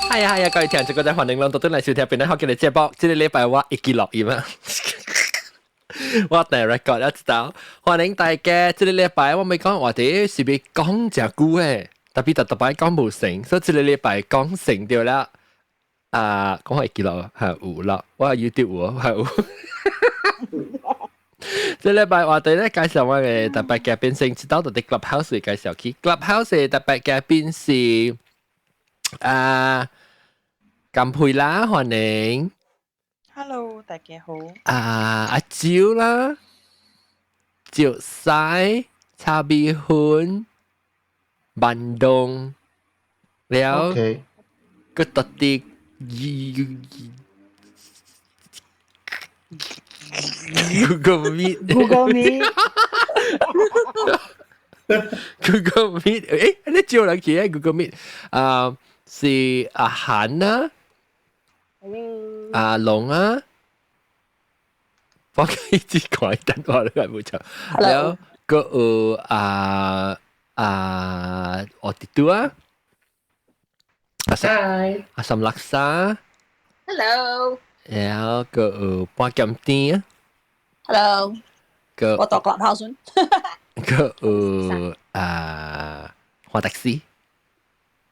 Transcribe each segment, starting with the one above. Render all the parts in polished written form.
係啊係啊，各位聽眾，各位歡迎攏倒轉來收聽邊個學嘅節目。這個禮拜我會記錄音啊，我第 record 一道，歡迎大家。這個禮拜我咪講話題是欲講誠久嘅，特別特特擺講無成，所以這個禮拜講成著啦。啊，講會記錄係有啦，我 YouTube 有係有。這禮拜話題咧介紹我嘅特別嘉賓先，知道到啲 Clubhouse 介紹起，Clubhouse 嘅特別嘉賓是啊，甘佩啦，歡迎。 Hello，大家好。啊，阿蕉啦，趙西、茶米粉、萬東，了，個特啲 Google Meet。 Google Meet。 Google Meet，誒，你招人去啊？Google Meet，啊，是阿韓啊，阿龍啊，我一直講等我你係冇錯。了，個有啊啊，我弟弟啊，阿三阿三laksa， Hello，然後個有半鹹甜，Hello，個我到 Clubhouse 個有啊華特斯，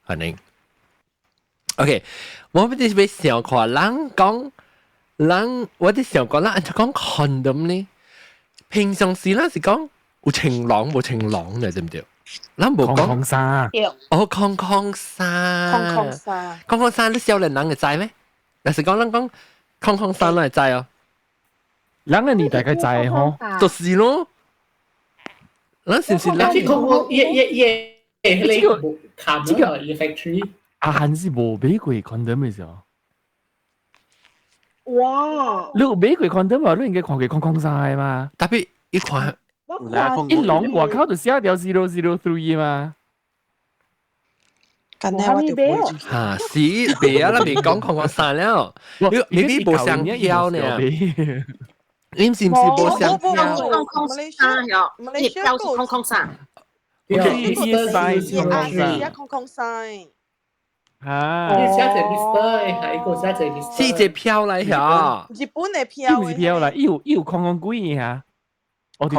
歡迎。OK，我們這邊想看人講人，我哋想講人按怎講 condom 呢？平常時咱是講有情郎無情郎嘅，對唔對？咱無講空空衫，哦，空空衫，空空衫，空空衫，你少年人會知咩？若是講咱講空空衫，咱會知哦。人嘅年代該知吼，就是咯。咱是唔是咱？空空耶耶耶，迄個卡這個 factory。阿韓是無買過 condom 嘅時候。哇！你有買過 condom 嘛？你應該看過空空衫嘛？特別一看，一籠外口就寫條 003 嘛。近呢我就唔會。嚇是，別啊！咱未講空空衫了，你你無相票呢？你是唔是無相票？空空衫喲，你票是空空衫。 OK，伊 size 空空衫。啊！你寫一個 Mister，係一個寫一個 Mister。是一個票來嚇。日本的票。伊毋是票啦，伊有伊有空空幾嚇。哦，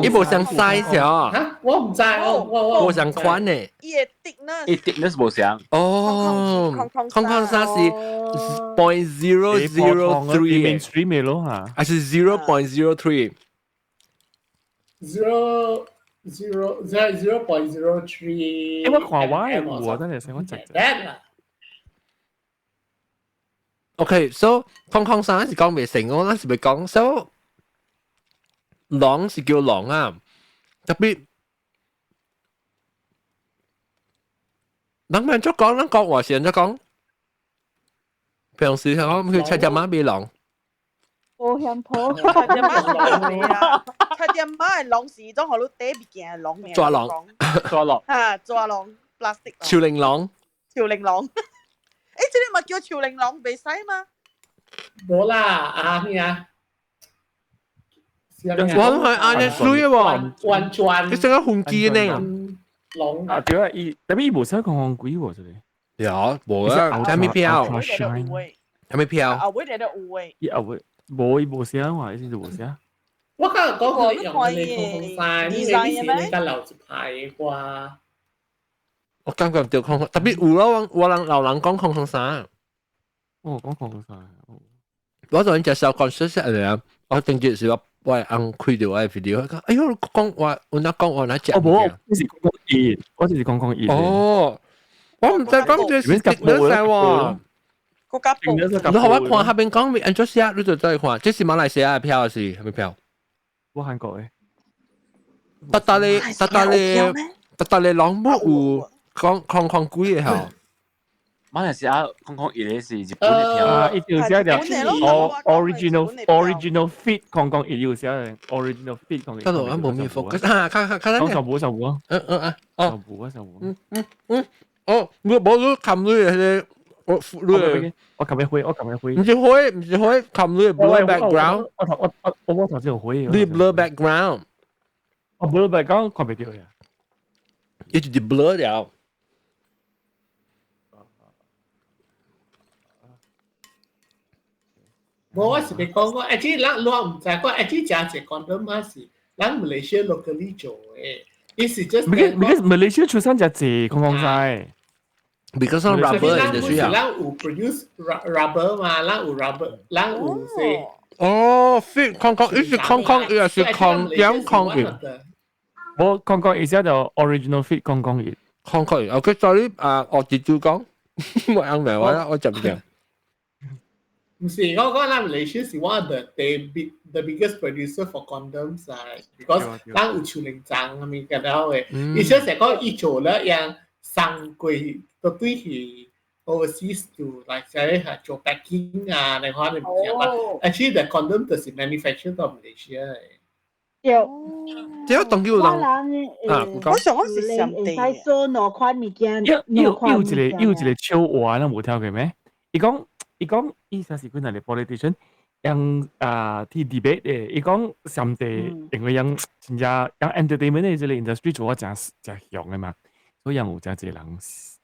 伊無相 size 嚇。嚇！我毋知，我我我無相款呢。伊的 thickness。伊 thickness 無相。哦，空空衫是 0.003 mainstream 的咯嚇。還是 0.03？ Zero zero zero 0.03。欸，我看我的有啊，等下先我 check。啦。 OK，so 空空衫是講袂成，我咱是欲講，so 狼是叫狼啊，特別人們怎講，咱講話是按怎講？平時講去菜店仔買狼。保險鋪。菜店仔是狼啊！菜店仔的籠是種予你綴物件的籠。抓籠。抓籠。嚇，抓籠，plastic。潮玲籠。潮玲籠。欸，這個嘛叫潮玲籠，袂使嗎？無啦，啊咩啊？我係按呢水喎，完全。你成個飛機呢？籠。啊對啊，伊特別伊無寫空空幾喎，這個。有，無啊，啥物票？啥物票？後尾就有誒。伊後尾無伊無寫話，伊是無寫。我剛剛講佢用嘅空空衫，因為你是你甲留一排嘅話。我感覺著空空，特別有咯，我人老人講空空衫。哦，講空空衫。我昨昏食小講說實啊，我頂日是我我翁開著我的 video，講哎喲，講話有哪講話哪食。哦，無，我是講講伊，我就是講講伊。哦，我毋知講這是thickness 喎。國家報。你予我看下邊講按怎寫，你就再看。這是馬來西亞的票還是啥物票？我韓國的。達達咧，達達咧，達達咧，攏無有講空空幾個吼。馬來西亞空空一個是日本的票。啊，伊就寫著 original original fit 空空一有寫 original fit 空空。得咯，我無咪 focus 啊，較較較咱。上無上無啊。嗯嗯啊，哦。上無啊上無。嗯嗯嗯，哦，無無你冚你的彼個，我你，我撳嘅灰，我撳嘅灰。毋是灰，毋是灰，冚你 blur background。我頭我我我我頭先有灰。你 blur background。我 blur background 看袂著呀。伊就是 blur 了。無我是欲講講，actually 咱我毋知，講 actually 誠濟 condom 嘛是咱 Malaysia locally 做的，伊是 just because Malaysia 出產誠濟空空晒。 Because of rubber industry 啊。咱有 produce rubber 嘛，咱有 rubber，咱有說。哦，fit 空空，伊是空空，伊也是空點空一。我空空意思就 original fit 空空一。空空一，OK，sorry 啊，我直接講，我啱明，我接唔掂。毋是，我講咱 Malaysia 是 one of the biggest producer for condoms 啊，because 咱有樹林欉物件了的，伊說是講伊做了樣送過都對去 overseas to like 說係做 packing 啊，那款的物件嘛。Actually the condom 就是 manufactured 到 Malaysia 的。對。這當叫人啊，我想講是上會使做兩款物件，又又一個又一個笑話，咱無聽過咩？伊講伊講，伊啥是幾若個 politician，用啊去 debate 的，伊講上帝因為用真正用 entertainment 的這個 industry 做啊誠誠強的嘛，所以用有誠濟人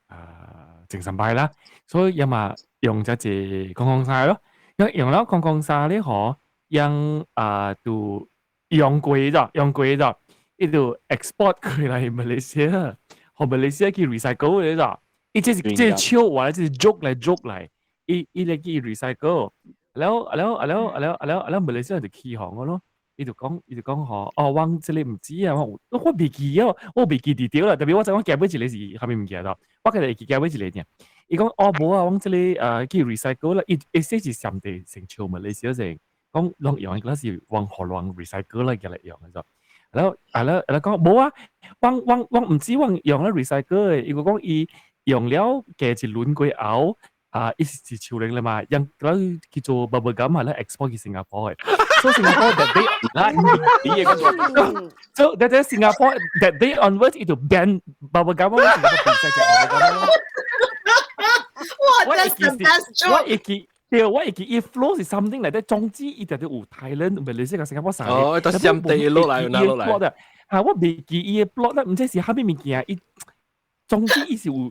啊精神病啦，所以伊嘛用誠濟空空衫咯，因為用了空空衫咧嗬，用啊就用過咗，用過咗，伊就 export 過來馬來西亞，予馬來西亞去 recycle 的咋，伊這是這是笑話，這是 joke 來 joke 來，伊伊來去 recycle，了了了了了了馬來西亞就起哄個咯，伊就講伊就講吼，哦，我這個毋知啊，我我袂記啊，我袂記得著啦，特別我知我加尾一個是啥物物件咯，我家己會記加尾一個爾。伊講哦無啊，阮這個去 recycle 啦，伊伊說是上帝成笑馬來西亞成，講攏用的是往予人 recycle 來來用的就，然後啊了啊講無啊，阮阮阮毋知阮用了 recycle 的，伊閣講伊用了加一輪過後，啊，伊是是樹靈啦嘛，用了去做 bubble gum 啊，咧 export 去新加坡的。So Singapore that day 啦，你也個 So that day Singapore that day onwards 伊就 ban bubble gum 咯，新加坡袂使食 bubble gum 咯。哇，that's the best joke。我會記，對，我會記，伊 flow 是 something 嚟的，總之伊就有 Thailand、馬來西亞、新加坡三個。哦，都相地落來，拿落來。嚇，我袂記伊的 plot 啦，毋知是啥物物件，伊總之伊是有。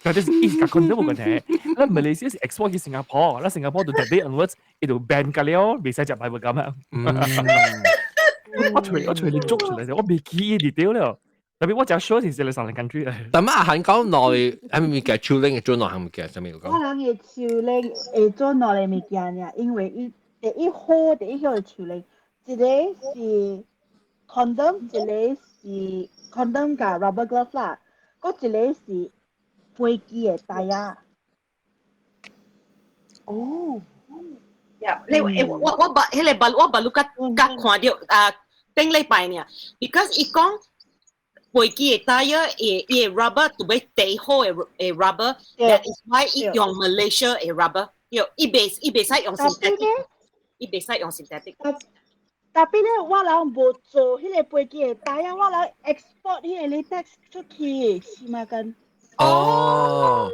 或者是伊是共 condom 無關係，咱馬來西亞是 export 去新加坡，咱新加坡就 that day onwards 伊就 ban 㗎了，袂使食 bubble gum 啊。我揣我揣你捉出來，我袂記伊 detail 了。特別我真 sure 是這個三個 country 嚟。但係韓國內係咪物件樹靈會做兩項物件？啥物講？我人的樹靈會做兩個物件爾，因為伊第一好第一好的樹靈，一個是 condom，一個是 condom 佮 rubber glove 啦，閣一個是飛機的胎仔。哦，呀，你我我捌彼個捌我捌你較較看著啊，頂禮拜爾，because 伊講飛機的胎仔會伊的 rubber 特別底好的的 rubber，that is why 伊用 Malaysia 的 rubber，對，伊袂伊袂使用 synthetic，伊袂使用 synthetic。 Tapi 咧，我人無做彼個飛機的胎仔，我人 export 彼個 latex 出去，是嘛跟？哦，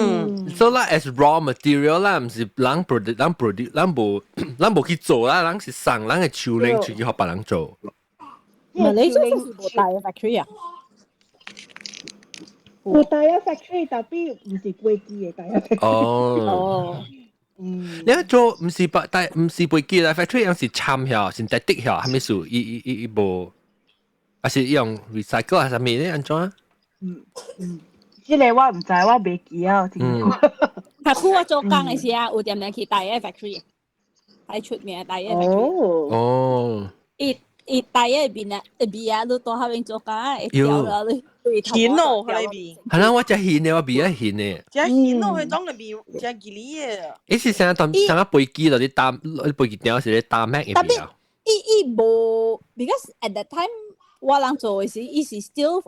嗯，so 啦，as raw material 啦，毋是人 produce，人 produce，人無人無去做啦，人是送人的樹靈出去予別人做。唔係你做是無大嘅 factory 啊？有 tyre factory， tapi 毋是飛機的 tyre factory。哦。哦。嗯。你做毋是白，但毋是飛機啦，factory 樣是摻曉，是 synthetic 曉，啥物事？伊伊伊伊無，還是用 recycle 還是啥物咧？按怎？嗯嗯，這個我毋知，我袂記啊。嗯。較久我做工的時啊，有點點去 tyre factory，喺出名 tyre factory。哦。哦。伊伊 tyre 邊啊，味啊，你到彼邊做工會調了，你對頭鹹哦，彼个味。係啦，我食鹹的，我味愛鹹的。食鹹哦，彼種的味誠吉利的。伊是啥當啥飛機落咧擔，飛機頂是咧擔咩的味啊？伊伊無，because at that time 我人做的時，伊是 still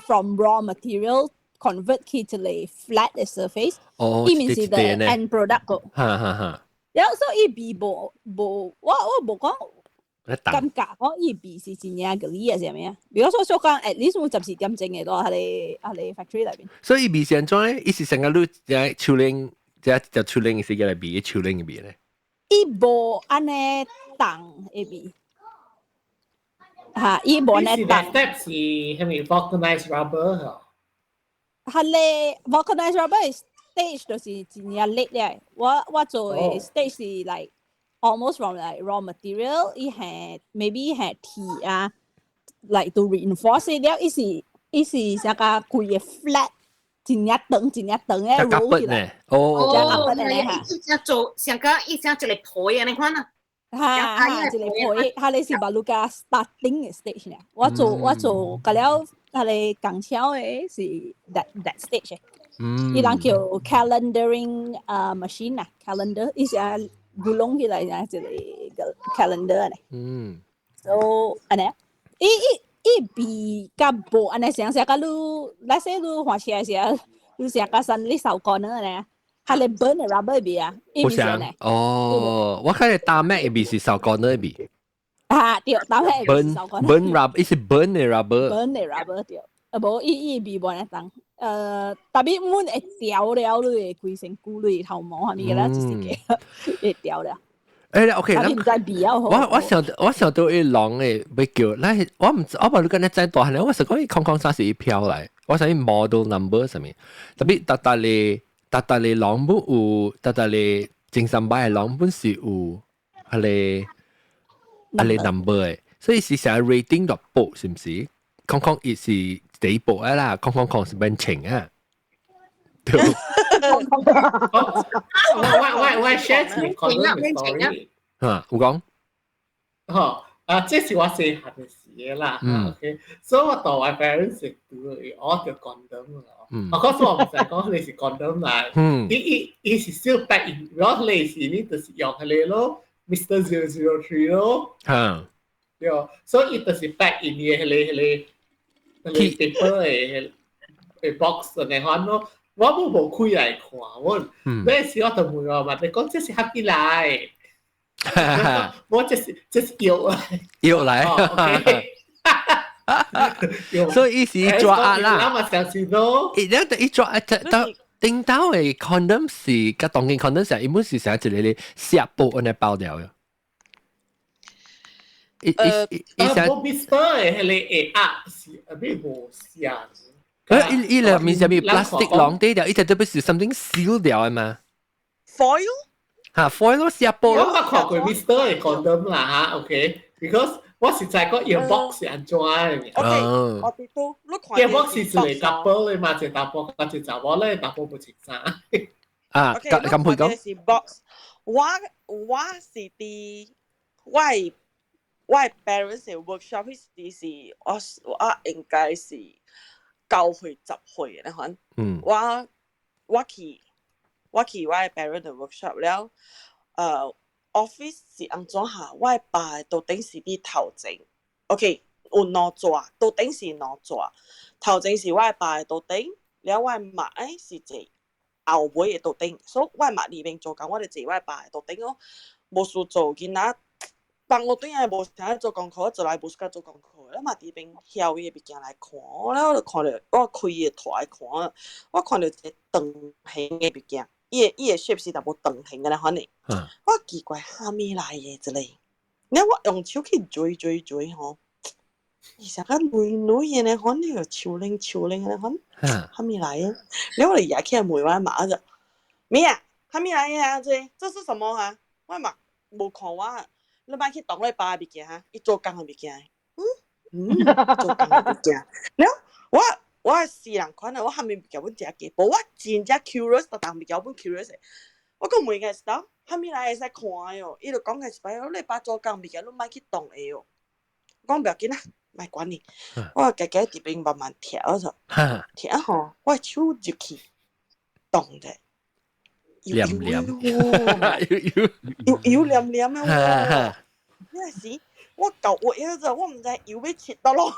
from raw material convert 去一個 flat 的 surface。哦，伊毋是 the end product 個。哈哈哈。然後所以伊味無無，我我無講。感覺講伊味是真正吉利啊，啥物啊？比如說說講，at least 有12點鐘的咯，彼個彼個 factory 內邊。所以伊味是按怎咧？伊是成個你隻樹靈，隻隻樹靈是個來味，樹靈的味咧。伊無按呢重的味，嚇，伊無按呢重。 Step 是係咪 vulcanized rubber 嚇？係咧，vulcanized rubber 係 stage 就是真正叻咧。我做嘅 stage 是 like almost from like raw material，伊係 maybe 係鐵啊，like to reinforce 了，伊是啥個規個 flat，真正長真正長嘅 roll 起來。哦，哦，伊只做上個伊只一個皮啊，你看啊。哈哈，一個皮，佢哋是 baru 個 starting 嘅 stage 呢。我做個了，佢哋工廠嘅是 that stage。伊人叫 calendering machine 啊，calendar，伊是啊 gulung 起來啊，一個 calendar 呢。So 按呢，伊比較無按呢成成個你，let's say 你換車時，你成個身你手幹呢？係你 burn 嘅 rubber 味啊？不想哦，我看你打咩味是手幹的味。啊，對，打咩 burn burn rubber，伊是 burn 嘅 rubber。 burn 嘅 rubber 對，啊無伊伊味無呢當，特別阮會掉了你的規身軀，你頭毛啥物嘅啦，就是個會掉了。誒，OK，我想到伊狼誒，欲叫，咱我毋知，我無你講你知大漢，我想講伊空空啥是伊飄來，我想伊 model number 啥物，特別逐逐個逐逐個狼本有，逐逐個精神擺的狼本是有，彼個 number 的，所以是成 rating 落報是毋是？空空一是第一步啊啦，空空空是免錢啊。對。我 share 一個 condom story。嚇，有講？吼，啊，這是我細漢的時啦。OK，所以我到我 parents 拄我著 condom 咯。我嗰時我毋知講你是 condom 啦。伊是小白，我你是你就是用彼個咯，Mr. 003咯。對，所以伊就是 pack in 伊彼個 paper 的 box 按呢款咯。我冇無開來看，我嗰時我就問我媽，你講這是蝦米來？我這是藥來，藥來。所以伊是抓壓啦。我相信咯。伊了伊抓壓到頂頭的 condom 是，佮當今 condom 是，伊本是成一個咧錫布按呢包掉的。伊伊伊成。無 Mr 的彼個會壓是啊，咩無像。誒，伊伊內面啥物 plastic 籠底掉，伊就特別是 something seal 掉的嘛。 Foil？嚇，foil 咯，錫布咯。我捌看過 Mr 的 condom 啦嚇，OK，because 我實在講伊 box 是按怎的。 OK，我哋都你看。伊 box 是一個 couple 的嘛，一個查埔佮一個查某咧，查埔無穿衫。啊，咁咁會講。是 box，我是佇我 parents 的 workshop 彼時是我應該是9歲10歲的款。我去我的 parent 的 workshop 了，office 是按怎下？我的爸桌頂是佇頭前，OK，有兩座，桌頂是兩座，頭前是我的爸的桌頂，了我的媽是坐後尾的桌頂，所以我的媽裡面做工，我就坐我的爸的桌頂哦。無事做，囡仔放學轉來無啥做功課，做來無 suka 做功課，了嘛佇邊曉伊的物件來看，了我就看著我開伊的台來看，我看著一個長形的物件，伊的 shape 是淡薄長形的款的。我奇怪，啥物來的這個？了我用手去追追追吼，伊啥個軟軟的呢款，那個樹奶樹奶的款，啥物來的？了我就舉起來問我媽就，咩啊？啥物來的啊？這這是什麼啊？我媽無看我，你莫去動你爸的物件哈，伊做工的物件。嗯嗯，做工的物件。了我我是人款的，我啥物物件阮食過，無我真正 curious，逐項物件我本 curious 的。我閣問伊是當，啥物來會使看的哦？伊就講個一擺，你爸做工物件，你莫去動的哦。講不要緊啊，莫管你。我家己佇邊慢慢聽就，聽吼，我手入去動者，黏黏，油油黏黏的喎。那時我舊我一陣，我毋知油欲切佗落。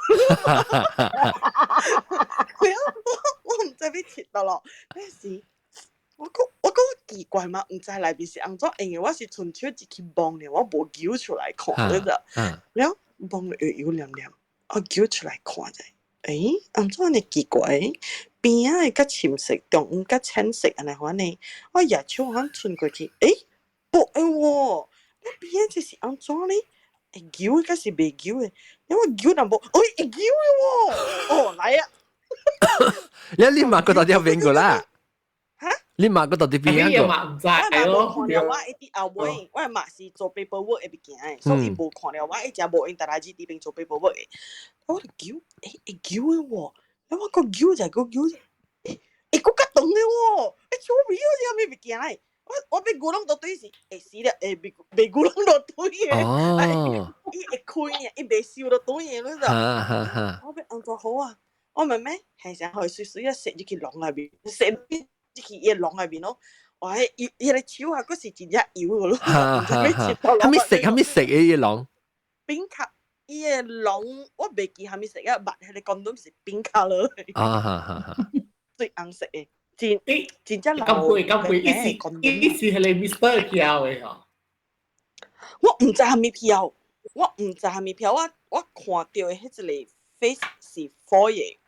我毋知欲切佗落。那時我講奇怪嘛，毋知內面是按怎，因為我是純手入去摸呢，我無揪出來看，你知？了摸油油黏黏，我揪出來看者，欸，按怎按呢奇怪？邊仔的較深色，中間較淺色按呢款呢？我舉手按伸過去，欸，薄的喎，那邊仔這是按怎呢？會揪的抑是袂揪的？因為我揪淡薄，欸，會揪的喎！哦，來啊！你你嘛閣到底變過啦？哈？你媽嗰度啲邊一個？嘛毋知咯。我無看著我伊佇後尾，我媽是做 paperwork 的物件的，所以伊無看著我，伊誠無閒逐日佇邊做 paperwork 的。我就叫，會叫的喎，我閣叫者閣叫者，會閣較長的喎，超味好似啥物物件來？我欲牛攏都對是會死了，會袂袂牛攏都對的。哦。伊會開的，伊袂收都對的，你知？哈哈哈。我欲按怎好啊？我問咩？係啥？予伊媠媠啊，塞入去籠內面，塞入去伊的籠內面咯。哇！伊伊個手啊，閣是真正油的咯。哈哈哈。啥物色？啥物色的伊籠？ pink 卡，伊的籠我袂記啥物色啊，捌彼個 condom 是 pink colour 的。啊哈哈哈。最紅色的，真真正老。咁貴咁貴，伊是伊是彼個 Mr 教的吼。我毋知啥物票，我毋知啥物票，我看著的彼一個 face 是 foil 的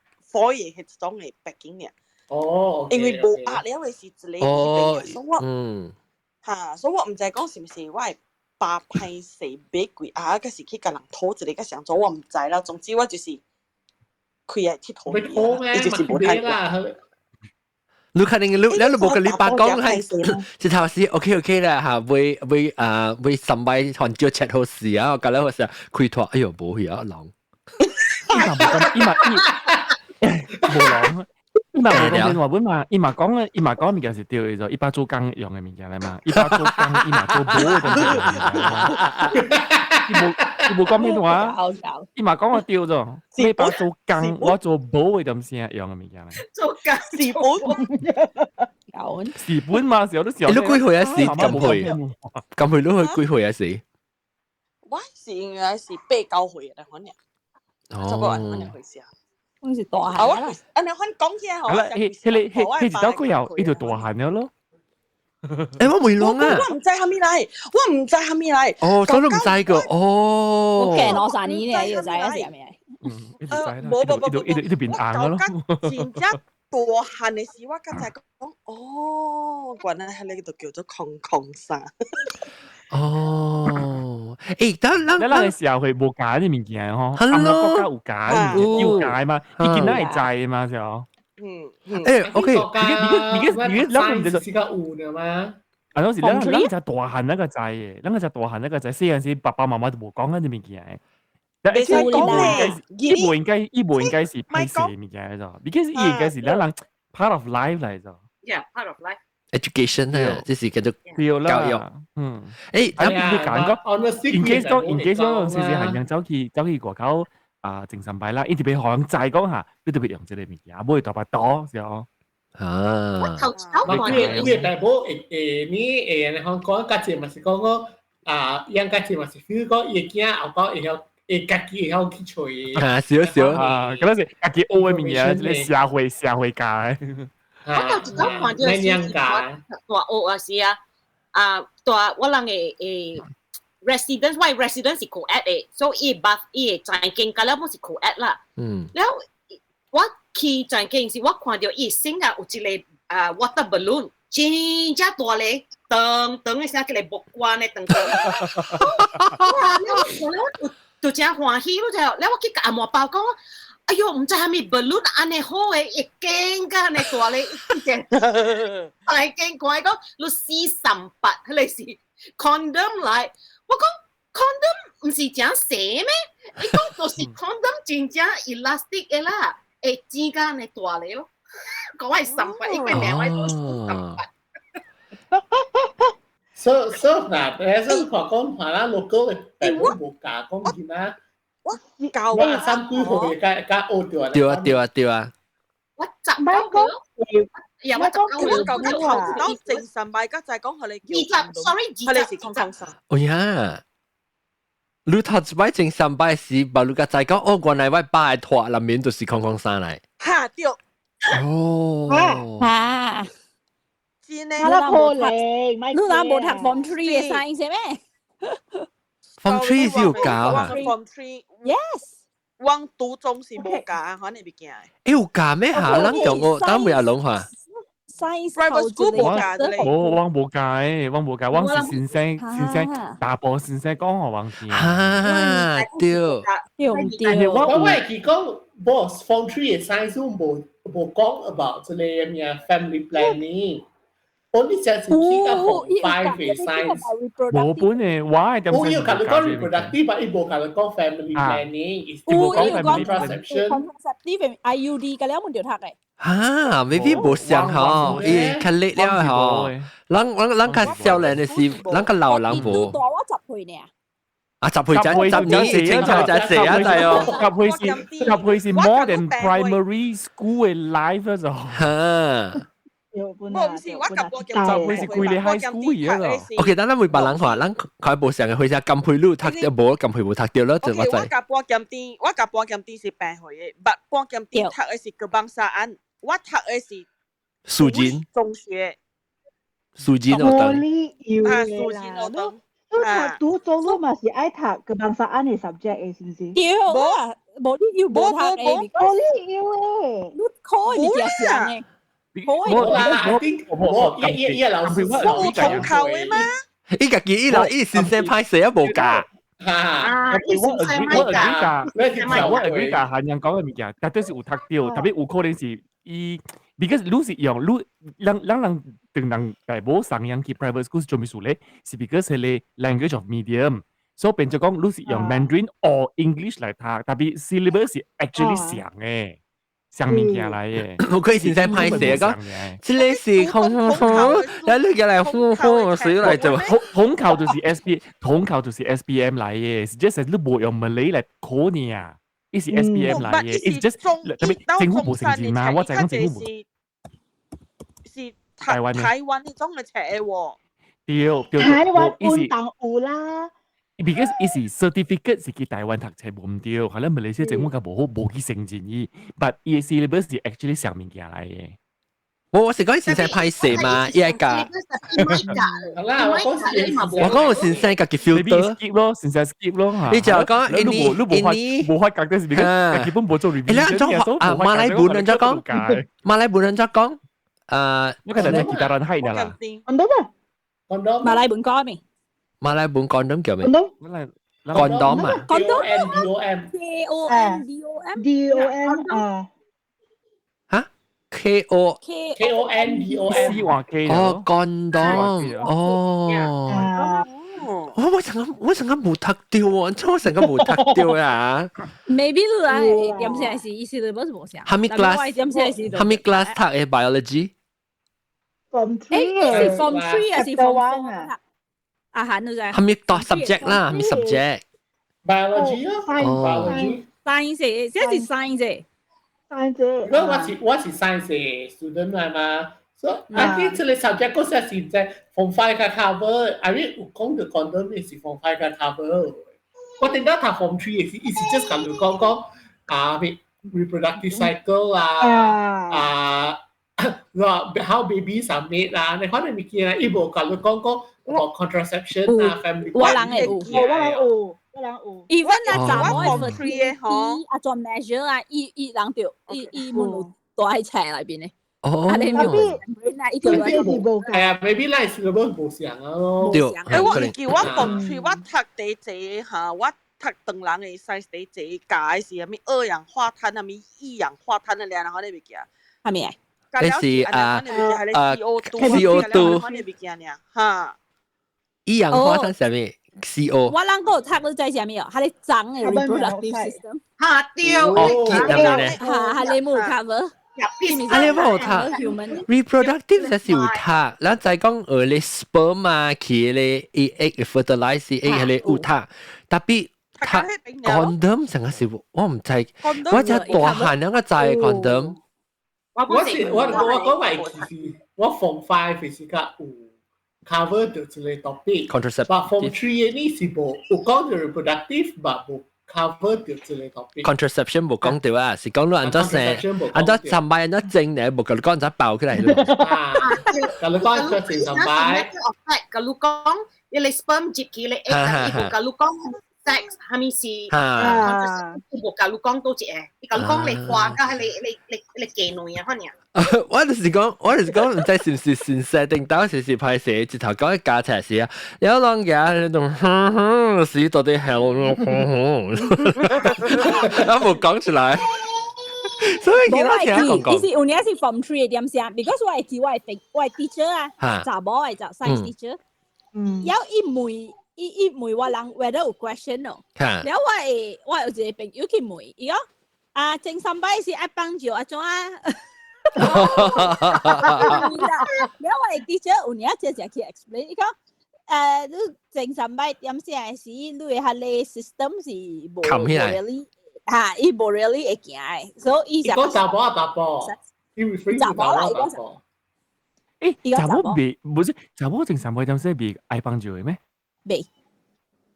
彼種的 packing 爾。哦，因為無壓了的是一個所以我哈，所以我毋知講是毋是我的爸歹勢買貴啊，抑是去共人討一個較上做，我毋知啦。總之我就是開來𨑨迌，伊就是無太啦。你肯定你你無共你爸講係，這頭是 OK OK 啦嚇，會會啊會三擺還叫切好事啊，我覺得好似開拖，哎喲無去啊籠。伊嘛無伊嘛伊無籠。伊嘛無講電話本嘛，伊嘛講伊嘛講物件是對的，伊爸做工用的物件來嘛，伊爸做工，伊嘛做無的東西。伊無伊無講咩話，伊嘛講我對咗，你爸做工，我做無的東西用的物件來。做工是本，是本嘛，時候都時候。你幾歲啊？時咁歲？咁歲你去幾歲啊？時？我是應該是八九歲的可能，差不多按呢回事啊。我是大漢啦。按呢款講起來吼，係啦，彼彼個彼彼一道過後，伊就大漢了咯。欸，我未攏啊！我毋知啥物來，我毋知啥物來。哦，所以你毋知個哦。我見我三年咧，伊就知影是啥物來。嗯，伊就知啦。無無無，伊就伊就變紅了咯。真正大漢的時，我才知講，哦，原來彼個就叫做空空衫。哦，欸，等咱咱的社會無教這物件吼，啊，國家有教，有教嘛，伊囡仔會知嘛，是哦。嗯，欸，OK，你你你你，咱就是個有的嗎？啊，攏是咱咱才大漢那個知的，咱個才大漢那個知，細漢時爸爸媽媽都無講這物件的。袂使講咧，伊無應該，伊無應該是歹勢的物件的，because 伊應該是咱人 part of life 來的。 Yeah，part of life。 education 啊，這是叫做教育。嗯，欸，咱你講講，in case 講 in case 講，時時係人走去走去外口啊，精神病啦，伊特別予人知講下，你特別用這個物件，無會特別多，是哦。啊，我頭頭你你大埔會會你會然後講較濟嘛是講講啊，樣較濟嘛是 feel 講伊囝後擺會曉會家己會曉去揣。啊，少少啊，嗰陣時家己學的物件，這個社會社會教的。我頭一早看著是大學啊是啊，啊大我人的的 residence，我 residence 是 co-ed 的，所以伊捌伊的房間甲了本是 co-ed 啦。嗯。了我去房間時，我看著伊身啊有一個啊 water balloon，真正大个，長長的聲叫個木瓜呢，長長。哇！了我了我就真歡喜，你知無？了我去共阿媽包講。哎喲，毋知啥物 balloon 按呢好的，會堅甲按呢大咧，一件大間看伊講，你四三八，彼個是 condom 來。我講 condom 毋是誠細咩？伊講就是 condom 真正 elastic 的啦，會剪甲按呢大咧咯。講我係三八，伊個名我講四三八。所所嗱，你先看講下啦，local 的爸母無教講囡仔。我教我三幾歲才才學著。對啊對啊對啊。我十九歲，呀我十九歲，我頭到精神病，才知講予你叫。二十，sorry，二十是空空衫。哦呀，你頭一擺精神病時，無你才知講哦，原來我爸的拖內面就是空空衫來。哈對。哦。哈。真的。我可能，你若無讀 Form 3 的 science 咩？ Form 3 是有教啊？Form 3 ，yes。阮初中是無教，反正物件。欸，有教咩嚇？咱中學咱未有攏嚇。 Science private school 無教的。無，阮無教的，阮無教，阮是先生先生大埔先生講予阮聽。哈，對。對毋對？我我會記講，boss Form 3 的 science 無無講 about 這個咩 family planning。我呢隻是去到 form five 嘅 science。無本嘅，我係點？我有甲你講 reproductive，但伊無甲你講 family planning，有無講有講 contraception。 contraceptive IUD 嘅了，門就讀嘅。啊，maybe 無相吼，伊較叻了吼。人人人較少年的時，人較老人無。大我10歲呢。啊，10歲才10年清楚才細啊，知哦。10歲是 more than primary school 嘅 life 就。哈。無毋是，我甲半劍10歲是規個 high school 而已。 OK，等咱問別人看，咱看無相嘅歲數，金佩女讀著無，金佩無讀著咯，就我知。我甲半劍甜，我甲半劍甜是病歲嘅，捌半劍甜讀嘅是 kebangsaan，我讀嘅是樹人中學。樹人學堂。啊，樹人學堂。你讀讀中路嘛是愛讀 kebangsaan 嘅 subject 嘅，是毋是？對啊，無你要無讀嘅，無你要嘅，你考嘅物件上嘅。我我我我伊伊老師我有統考嘅嗎？伊家己伊老伊先生歹勢啊無教。啊，我 agree 㗎，我 agree 㗎，韓人講嘅物件，絕對是有讀到，特別有可能是伊，because 你是用你，人人人當人大無送人去 private school 做咩事咧？是 because 係個 language of medium，所以變做講你是用 Mandarin or English 來讀，特別 syllabus 是 actually 相嘅。上物件來嘅，我可以先生歹勢講，這個是空空空，然後你過來呼呼，水來就統考就是 SP，統考就是 SPM 來嘅，是 just 你無用 Malay 來考你啊，伊是 SPM 來嘅，伊 just 特別政府無承認嘛，我就講政府無。是台灣台灣呢種嘅冊喎。對對，台灣本當有啦。 because 伊是 certificate 是去台灣讀冊無毋對，可能馬來西亞政府較無好無去承認伊，but 伊嘅 syllabus 是 actually 上物件來嘅。我是講先生歹勢嘛，伊愛教。我講我先生家己 filter skip 咯，先生 skip 咯。你就講你無你無法無法講，但是 because 基本無做 review。你按怎啊？馬來文按怎講？馬來文按怎講？啊，我看到其他人係啦。馬來文講咩？馬來文 condom 叫咩？condom 啊？condom D O M K O N D O M D O M 啊？嚇？K O K O N D O M C 話 K 哦，condom 哦。我成個我成個無讀到喎，我成個無讀到啊！Maybe 你啊，點先是意思你冇是無啥？哈咪 class？哈咪 class 讀嘅 biology？ Form three 是 Form three 還是 Form four 啊？阿韓你知？係咪讀 subject 啦？係咪 subject？ biology 咯，biology。 science，這是 science。 science。如果我是 science student 來嘛，所以 I think 這個 subject 嗰時是在 form five 嘅 cover，I mean 有講到 condom 是 form five 嘅 cover。我頂到讀 form three 是，伊是 just 共你講講啊，reproductive cycle 啊啊。how babies are made 啦，你可能物件伊無共你講講 about contraception 啊，family 我人會有，我人有，我人有。 Even 啊，查某的 fertility 啊，做 measure 啊，伊伊人就伊伊滿有大喺冊內邊的。哦，啊，你沒有，那一個係啊，maybe 咱 syllabus 無相啊咯。對，誒，我記我 form three 我讀第一個哈，我讀唐人的 science 第一個教的是啥物二氧化碳，啥物一氧化碳的兩，然後你袂記啊？啥物啊？那是啊啊 CO2，哈，一氧化碳啥物？CO。我人個讀你知啥物哦？係你長的 reproductive system。哈對。哦，記得咧。哈，係你冇 cover。啊，你冇讀 reproductive 就是有讀，咱再講你 sperm 啊，去咧 egg fertilize egg 係你有讀，特別讀 condom 成個是我唔知，我只大漢兩個知 condom。我是我我講埋其實我 form five 是較有 cover 到這個 topic。 contraceptive。但 form three 呢是無有講到 reproductive，但無 cover 到這個 topic。 contraception 無講到啊，是講你按怎生，按怎三擺，按怎整咧，無共你講按怎包起來。啊，共你講按怎整三擺。共你講，你 sperm 入去你 egg，伊無共你講 sex 係咪是？啊，伊無共你講倒一個，伊共你講你花甲你你你你雞卵啊，可能。我就是講，我就是講，毋知是毋是先生定到時是歹勢，直頭講加起來是啊，有人家那種哼哼，是到底係哼哼，我無講出來。所以見到聽講講，伊是有領是 form three 嘅點聲，because 我會記我的 teacher 啊，查某的就 science teacher，有伊問伊問我人 whether 有 question 咯，了我有一個朋友去問，伊講啊，前三擺是愛放尿啊怎啊？了我的 teacher 有領直接去 explain，伊講你前三擺點聲的時，你的彼個 system 是無 really 嚇，伊無 really 會行的，所以伊就講查某啊查甫，伊 refer 查某啦，伊講查某。誒，查某袂，不是查某前三擺點聲袂愛放尿的咩？袂，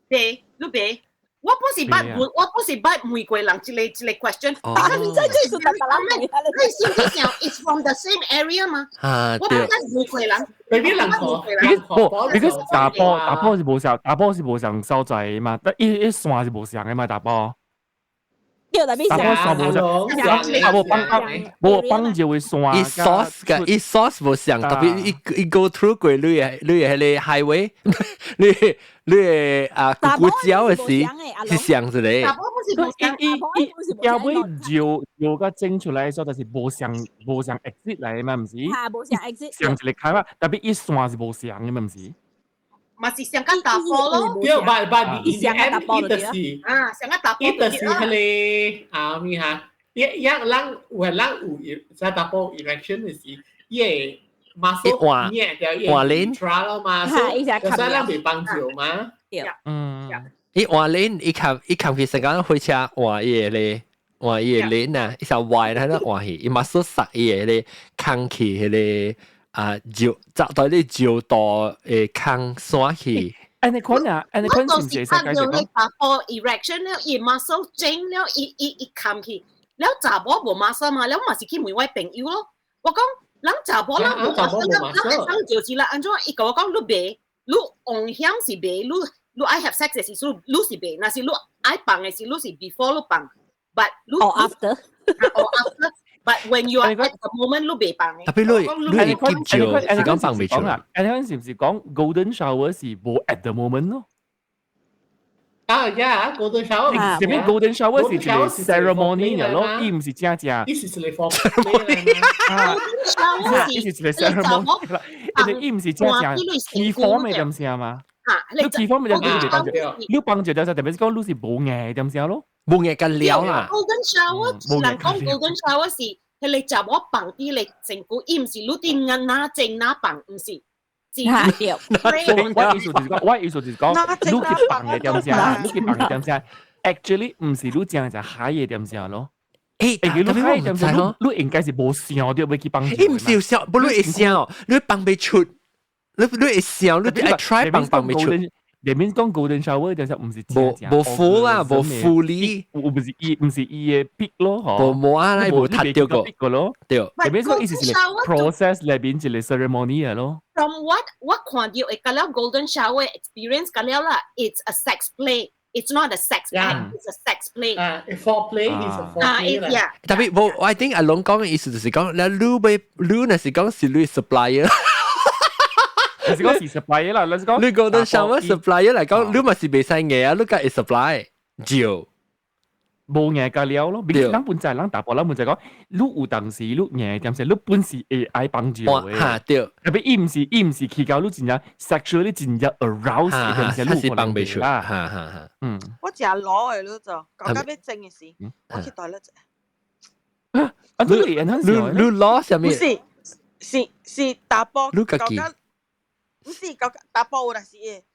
袂，你袂。我本是捌問，我本是捌問過人一個一個 question。啊，你真係是特特人，你先知想，it's from the same area 嘛？啊，我捌問過人， maybe 人講，無，because 查埔是無相，查埔是無相所在嘛，但伊伊線是無相的嘛，查埔。對，特別查埔線無相，啊無放無放尿的線。伊 source 嘅，伊 source 無相，特別伊 go through 過你的彼個 highway，你的啊古古蕉的時是相一個。查埔不是無相，伊伊伊後尾尿尿甲整出來的時候，就是無相無相 exit 來的嘛，毋是？嚇，無相 exit。相一個開嘛，特別伊線是無相的嘛，毋是？嘛是相較查埔咯。對，but 伊相較查埔就是啊，相較查埔伊就是彼個啊咩哈？伊伊人有人有在查埔 erection 的時，伊會 muscle 捏掉伊 urethra 咯嘛，所以就使咱袂放尿嘛。對，嗯，伊換輪，伊冚去成間火車換伊個咧，換伊個輪啊，伊就壞啦，喺度換去，伊 muscle 塞伊個咧，空氣彼個。啊，尿扎到你尿道會空線去。按呢款啊，按呢款是毋是會使解釋講？查埔 erection 了，伊 muscle 整了，伊冚去，了查某無 muscle 嘛，了嘛是去問我朋友咯。我講，人查某人無 muscle，人會當就是啦，按怎？伊共我講，你袂，你往險是袂，你愛 have sex 的時陣，你是袂，若是你愛放的時，你是 before 你放，but 你 or after or after。But when you are at the moment，你袂放的。特別你你急尿是講放袂出。按呢款是毋是講 golden shower 是無 at the moment 咯？啊，yeah，golden shower。啥物 golden shower 是一個 ceremony 咯，伊毋是正正。伊是一個 foreplay 啊，伊是一個 ceremony 啦，因為伊毋是正正 key form 的點聲嘛。你 key form 的點聲你幫你幫住點聲，特別是講你是無硬點聲咯。無硬甲了啦。 Golden shower，人講 golden shower 是。彼個查某放佇咧身軀，伊毋是你佇哪正哪放，毋是。對。我意思就是講，我意思就是講，你去放的點聲，你去放的點聲，actually 毋是你正正海的點聲咯。誒，你海的點聲，你應該是無想著欲去放。伊毋是有想，無你會想，你放袂出，你會想，你愛 try 放放袂出。裡面講 golden shower 就是毋是無無 full 啦，無 fully，毋是伊毋是伊的 peak 咯，嗬，無無啊，你無達到個咯，對。裡面講意思是 process 裏邊一個 ceremony 啊咯。 From what 我看著會甲了 golden shower experience 甲了啦，it's a sex play。It's not a sex act, it's a sex play. 啊，foreplay is a foreplay 啦。特別無，I think 阿龍講的意思就是講，你欲你若是講是你 supplier。你是講是 supplier 啦，你是講你 golden shower supplier 嚟講，你嘛是袂使硬啊，你梗係 supply 照無硬甲了咯。人本在人查埔，人本在講，你有當時你硬點先，你本是會愛幫助的。嚇對，特別伊毋是去到你真正 sexually 真正 arouse 點先，你是放袂出啦。哈哈哈。嗯。我食攞的你就，搞到欲整的時，我去倒了者。啊！你你攞啥物？不是，是查埔。你家己。毋是，搞查埔有是會，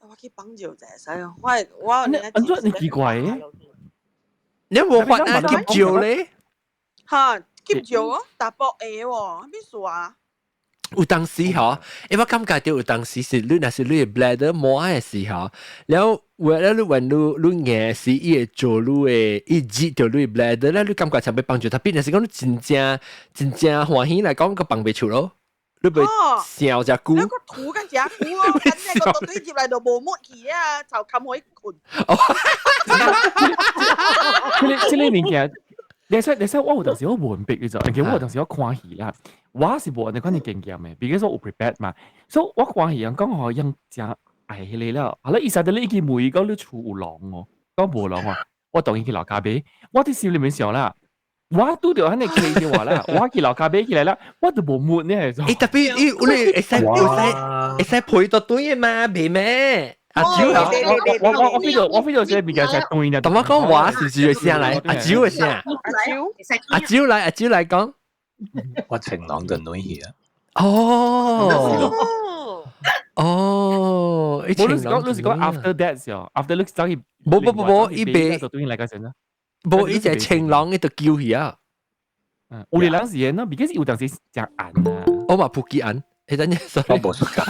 我去放尿者使哦。我按怎你奇怪嘅？你無法啊？急尿咧？哈，急尿哦，查埔會喎，咩事啊？有當時嗬，因為我感覺到有當時是你若是你的 bladder 滿的時候，然後為了你問你你硬時，伊會做你的，伊熱著你的 bladder 咧，你感覺像欲放尿，特別若是講你真正真正歡喜來講，閣放袂出咯。你袂想隻久？你個吐緊隻久哦，反正個對入來就無乜去啊，就冚可以困。這個物件，你使我有當時我無明白嘅就，因為我有當時我看戲啦，我是無按呢款的經驗的，比如說有 prepare 嘛，所以我看戲人講吼，人誠愛彼個了，後來伊實在你去問伊講你厝有籠哦，講無籠啊，我當然去樓跤買，我佇心裡面想啦，我拄著按呢客嘅話啦，我去樓跤買起來啦，我就無悶呢係。欸，特別伊你會使會使會使配到對嘅嘛，袂咩？阿蕉啊，我我我 feel 到我 feel 到這物件是對呢。同我講話是是聲來，阿蕉嘅聲。阿蕉，阿蕉來，阿蕉來講。我情郎就女去啊。哦。哦，你是講你是講 after that 時候，after 你走去，無無無無，伊別就對來個先啦。無，伊就情郎伊就叫去啊。有啲人是嘅，喏，because 有當時誠暗啊。我嘛普吉暗，你等陣，我無出街。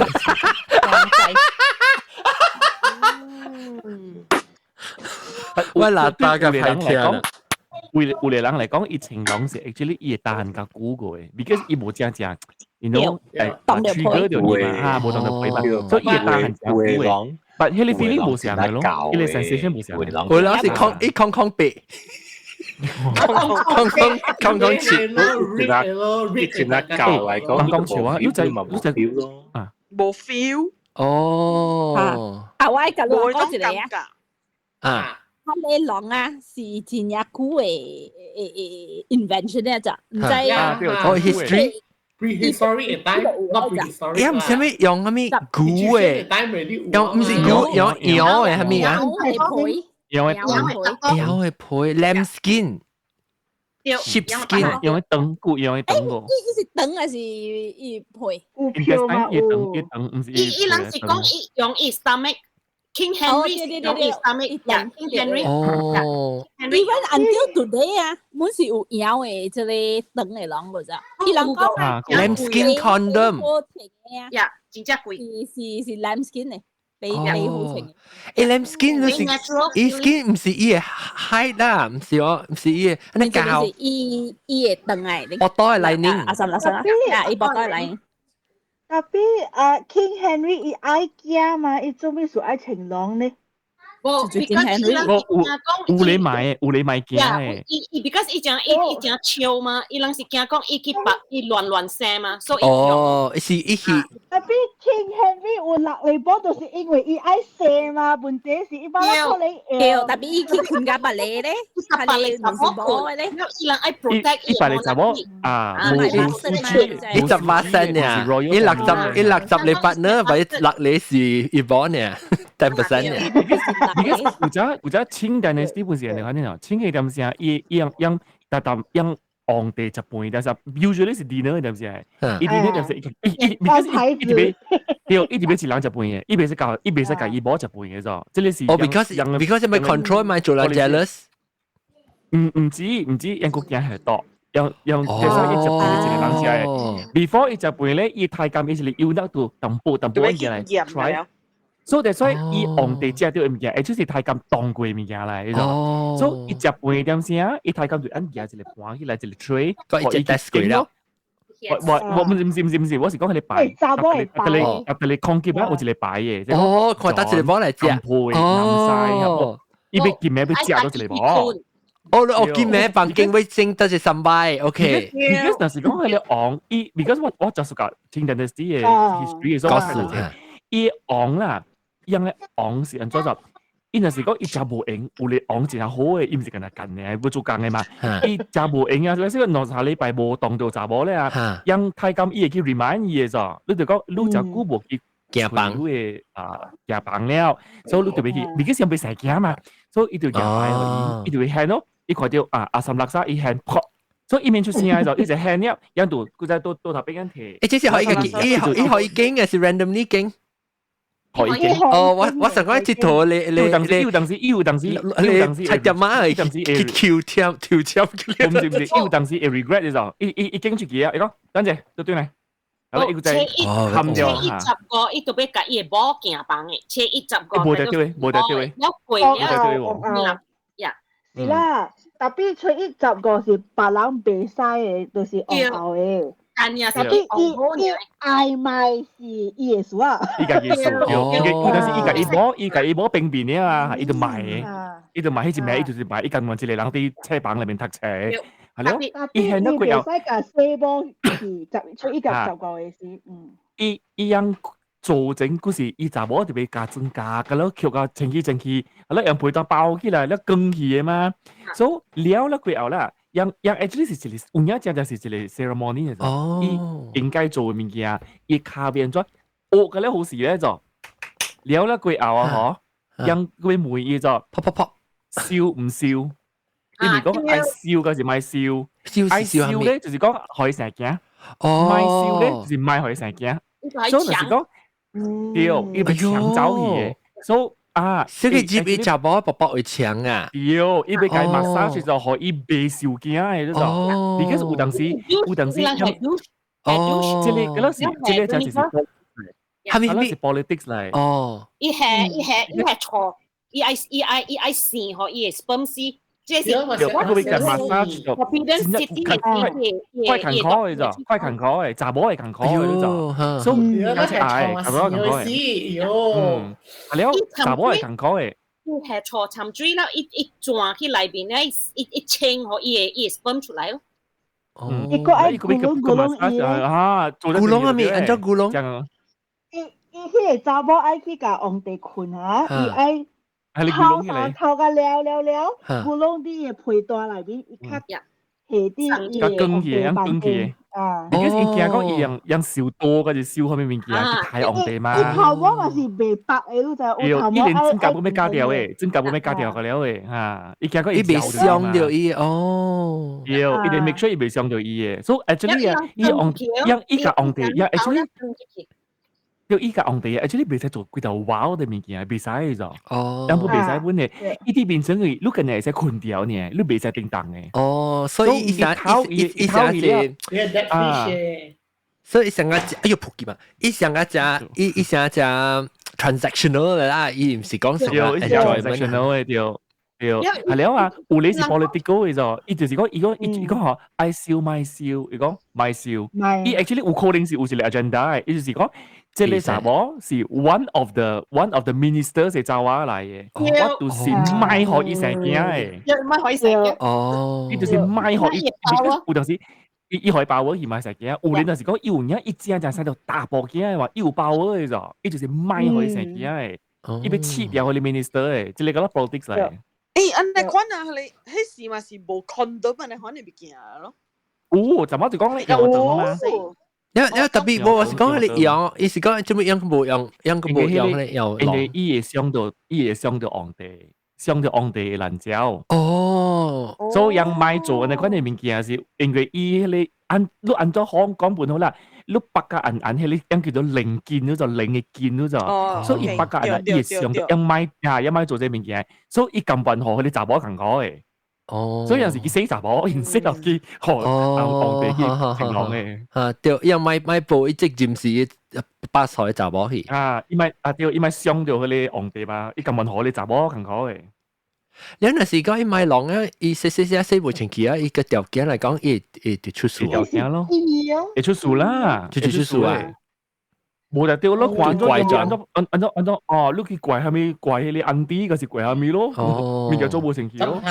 我嗱大家歹聽。為有個人來講，伊情郎是 actually 伊會單較久過嘅，because 伊無正正，you know，誒，trigger 著伊嘛，啊，無當著皮嘛，所以伊會單真久嘅。但彼個 feeling 無相嘅咯，彼個 sensation 無相。有人是空一空空白，空空空空空切。以前阿教嚟講，講笑啊，你就你就啊，無 feel。哦。啊，我愛共你講一個啊。啊。彼個人啊，是真正久的誒 invention 咧，咋？毋知啊。哦，history。 Prehistoric time, not prehistoric。伊毋是啥物用啥物牛的，用毋是牛，用羊的啥物啊？羊的皮，羊的皮，lamb skin。sheep skin，用的長骨，用的長個。伊伊是長還是伊皮？有票嘛？伊長，伊長，毋是。伊伊人是講伊用伊 stomach。King Henry 用伊 stomach， King Henry。哦。 Even until today 啊，滿是有羊的這個長的人個咋？伊人講啊，lamb skin condom。呀，真正貴。是是是 lamb skin 的，比比好穿。欸，lamb skin 就是伊 skin 毋是伊的 hide 啦，毋是哦，毋是伊的，按呢膠。是伊伊會長來。腹肚的內面。啊，三啦三啦，啊，伊腹肚的內。 Tapi 啊，King Henry 伊愛驚嘛，伊做咩事愛穿籠呢？無，because 有有你買的，有你買驚的。伊伊 because 伊誠伊伊誠笑嘛，伊人是驚講伊去白伊亂亂生嘛，所以哦，是伊去。 Tapi King Henry 有六禮波，就是因為伊愛生嘛，問題是伊把可能對，特別伊去困佮別个咧，別個唔是無的咧，伊人愛 protect 伊別個查某啊，無無數據，伊十八歲呢，伊六十伊六十禮拜呢，或者六禮是一半呢，10% 呢。 Because 有只有只清代的基本是安呢款，清嘅點聲，伊伊樣樣逐逐樣皇帝食飯，但是 usually 是 dinner 點聲，伊 dinner 點聲，伊伊 because 伊伊特別對，伊特別是人食飯嘅，伊袂使共伊袂使共伊某食飯嘅啫，這個是哦，because because 咪 control 咪做人 jealous，毋毋止毋止，英國驚係多。用用其實伊食飯一個人食嘅，before 伊食飯咧，伊太監伊是有那度淡薄淡薄嘢來 try。所以所以伊皇帝食著的物件，會就是太監當過的物件來，你知道？所以伊食飯點聲，伊太監就按舉一個盤起來，一個 tray，伊一 test 過了。我我我毋是毋是毋是毋是，我是講彼個牌，查某的牌，啊，特別空間啊，有一個牌的。哦，看得一個盤來食，哦，伊欲見名欲食到一個盤。哦，我見名房間會整得是三擺，OK。 Because 若是講彼個王，伊 because 我我就是講聽 dynasty 的 history 的時候，伊王啦。樣的王是按怎做？伊若是講伊誠無閒，有咧王真好的，伊毋是干焦幹的，欲做工的嘛。伊誠無閒啊，所以兩三禮拜無動著查某咧啊。樣太監伊會去 remind 伊的咋？你就講你誠久無去行房你的啊行房了，所以你就欲去，你去先袂使行嘛，所以伊就行牌予伊，伊就會喊咯。伊看著啊阿三六三，伊喊噗，所以伊免出聲的時候，伊就喊了，樣就閣再倒倒頭邊咁提。欸，這是可以個，伊伊可以經的是 randomly 經。可以經。哦，我我想講佚佗你你你有當時有當時有當時你七日媽去去跳跳跳跳，唔是唔是，有當時會 regret 的時候，伊伊伊經出去啊，伊講等陣，倒轉來。係咯，伊個在冚掉初一十五，伊就欲共伊的某行房的，初一十五。無得對，無得對。了過了，呀。是啦，特別初一十五是別人袂使的，就是王后的。特別伊伊愛賣是伊的事啊。伊家己事，對，伊但是伊共伊某，伊共伊某平面的啊，伊就賣的，伊就賣彼一暝，伊就是賣，伊甘願一個人佇冊房內面讀冊。係咯，伊係那個袂使共細某去十初一十五的時，嗯。伊伊樣做整，嗰時伊查某特別加增加，佮了抾甲清氣清氣，啊了用被單包起來，了捲起的嘛。所以了了過後啦，樣樣 actually 是一個有影正正是一個 ceremony 嚟啫。伊應該做嘅物件，伊跤變做學個咧好事咧就，了了過後啊嗬，樣佢問伊就，噗噗噗，燒唔燒？伊唔講愛燒，還是莫燒？愛燒咧就是講予伊生囝，莫燒咧就是莫予伊生囝。所以就是講，對，伊欲搶走去嘅，所以啊，這個入去查某寶寶會搶啊！對，伊欲共伊 massage 就予伊袂受驚嘅，就，because 有當時有當時，哦，這個嗰個是這個就是，係咪是 politics 嚟？哦，伊係錯，伊愛生予伊的 sperm 死。這是對，佢會講 massage 就，快艱苦嘅就，快艱苦嘅，查某會艱苦嘅就，所以係查某艱苦嘅，嗯，係了，查某會艱苦嘅。伊係錯沉水啦，伊轉去內面咧，伊清予伊的 sperm 出來咯。嗯，伊閣愛咕嚕咕嚕伊啊，咕嚕啊咪，按怎咕嚕？伊伊彼個查某愛去共皇帝睏啊，伊愛。頭衫頭甲了了了，咕嚕佇伊的被單內面，伊較下佇伊的皇帝房間啊。你伊驚講伊用用燒刀，還是燒啥物物件去刣皇帝嘛？伊頭毛嘛是袂白的，你知？有頭毛伊連指甲都欲鉸掉的，指甲都欲鉸掉個了的，哈！伊驚講伊袂傷著伊哦。對，伊就 make sure 伊袂傷著伊的。所以 actually 啊，伊皇伊伊共皇帝，伊 actually。對伊共皇帝啊，actually 袂使做幾條挖的物件，袂使的咋。哦。人不袂使本的，伊佇變成去，你今日會使睏掉呢，你袂使叮當的。哦，所以伊想伊伊想是，啊，所以伊想個，哎喲撲街嘛！伊想個食，伊伊想食 transactional 啦，伊毋是講什麼 transactional 的對。對，係了啊，有咧是 political 的咋，伊就是講，伊講伊伊講吼，愛燒莫燒，伊講莫燒，伊 actually 有可能是有一個 agenda 的，伊就是講，這個查某是 one of the ministers 的查某來的，我就是莫予伊生囝的，莫予伊生囝，哦，伊就是莫予伊，有當時伊伊予伊把握伊莫生囝，有咧就是講，伊有影伊真正生著大埔囝的話，伊有把握的咋，伊就是莫予伊生囝的，伊欲試掉彼个 minister 的，這個叫做 politics 來。欸，按呢款啊，你彼時嘛是無 condom 按呢款的物件咯。有，怎麼就講咧？有嘛？你你特別無，我是講你用，伊是講做咩用無用，用個無用咧用。因為伊會傷著，伊會傷著皇帝，傷著皇帝的爛蕉。哦，所以人莫做按呢款的物件是，因為伊彼個按你按怎講講本好啦，你白甲按按彼個樣叫做靈筋，嗰就靈的筋嗰就，所以伊白甲按伊會傷著，人莫啊，人莫做這物件，所以伊甘願予彼個查某艱苦的。哦，所以有時佢死查某，因死落去予皇帝去情郎的。啊，對，伊莫莫報伊責任是把手查某去。啊，伊莫啊對，伊莫傷著彼個皇帝嘛，伊甘願予彼個查某艱苦的。你若是講伊莫弄啊，伊洗洗洗洗袂清氣啊，伊個條件來講，伊會會出事。條件咯，會出事啦，就出事啊！無就對咯，看咗按怎按按怎按怎哦，你去怪啥物怪彼個 auntie，還是怪啥物咯？物件做無清氣咯。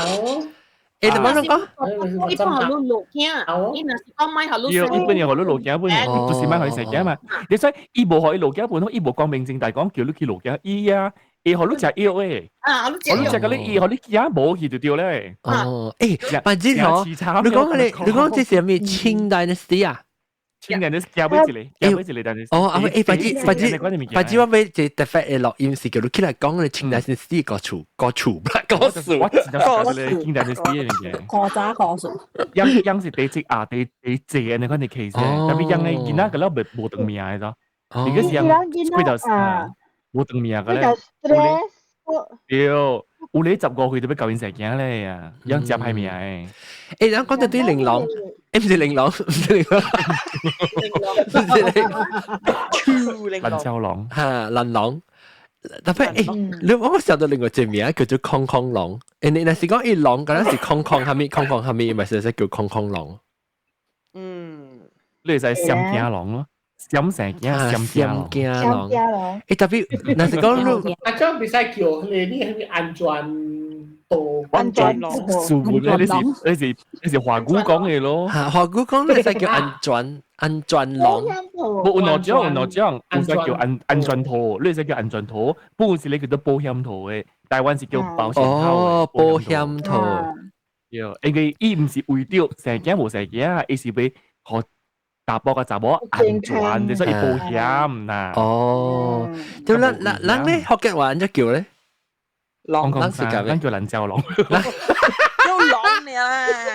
欸，怎麼講？伊本予你落囝，伊若是講莫予你生。伊本予你落囝本，就是莫予伊生囝嘛。你所以伊無予伊落囝本，伊無光明正大講叫你去落囝，伊啊。伊予你食藥的，啊，予你食個你，伊予你驚無去就對咧。哦，欸，反正吼，你講你，你講這是啥物清 dynasty 啊？清 dynasty 加尾一個，加尾一個 dynasty。哦，啊，欸，反正反正反正我欲這特別的錄音是叫你起來講你清 dynasty 個厝個厝，個數，我真正是清 dynasty 的物件。古早故事。樣樣是第一啊，第第濟按呢款的 case，特別樣的囡仔個了袂無長命的咋？你個是樣幾條啊？無長命個咧，對，有咧15歲就欲共𪜶生囝咧啊，樣真歹命的。欸，咱講到對玲瓏，欸，毋是玲瓏，毋是玲瓏，毋是玲瓏，蘭嬌龍，哈，蘭龍。特別欸，你我想到另外一個名叫做空空龍。欸，你若是講伊龍，敢若是空空啥物，空空啥物，咪是叫空空龍。嗯，你會使閃驚龍咯。閃生驚，閃驚龍。欸，特別，若是講你，啊，這袂使叫你，你係咪安全度？安全數本咧，你是你是你是華語講的咯？華語講你使叫安全安全龍。無有兩種，有兩種，有使叫安安全套，你使叫安全套，不是你叫做保險套的，台灣是叫保險套。哦，保險套。對，因為伊毋是為著生囝無生囝，伊是欲予查埔佮查某安全，所以保險啦。哦，對啦，咱咱咧福建話按怎叫咧？龍，咱是咱叫蘭椒龍。叫龍呢？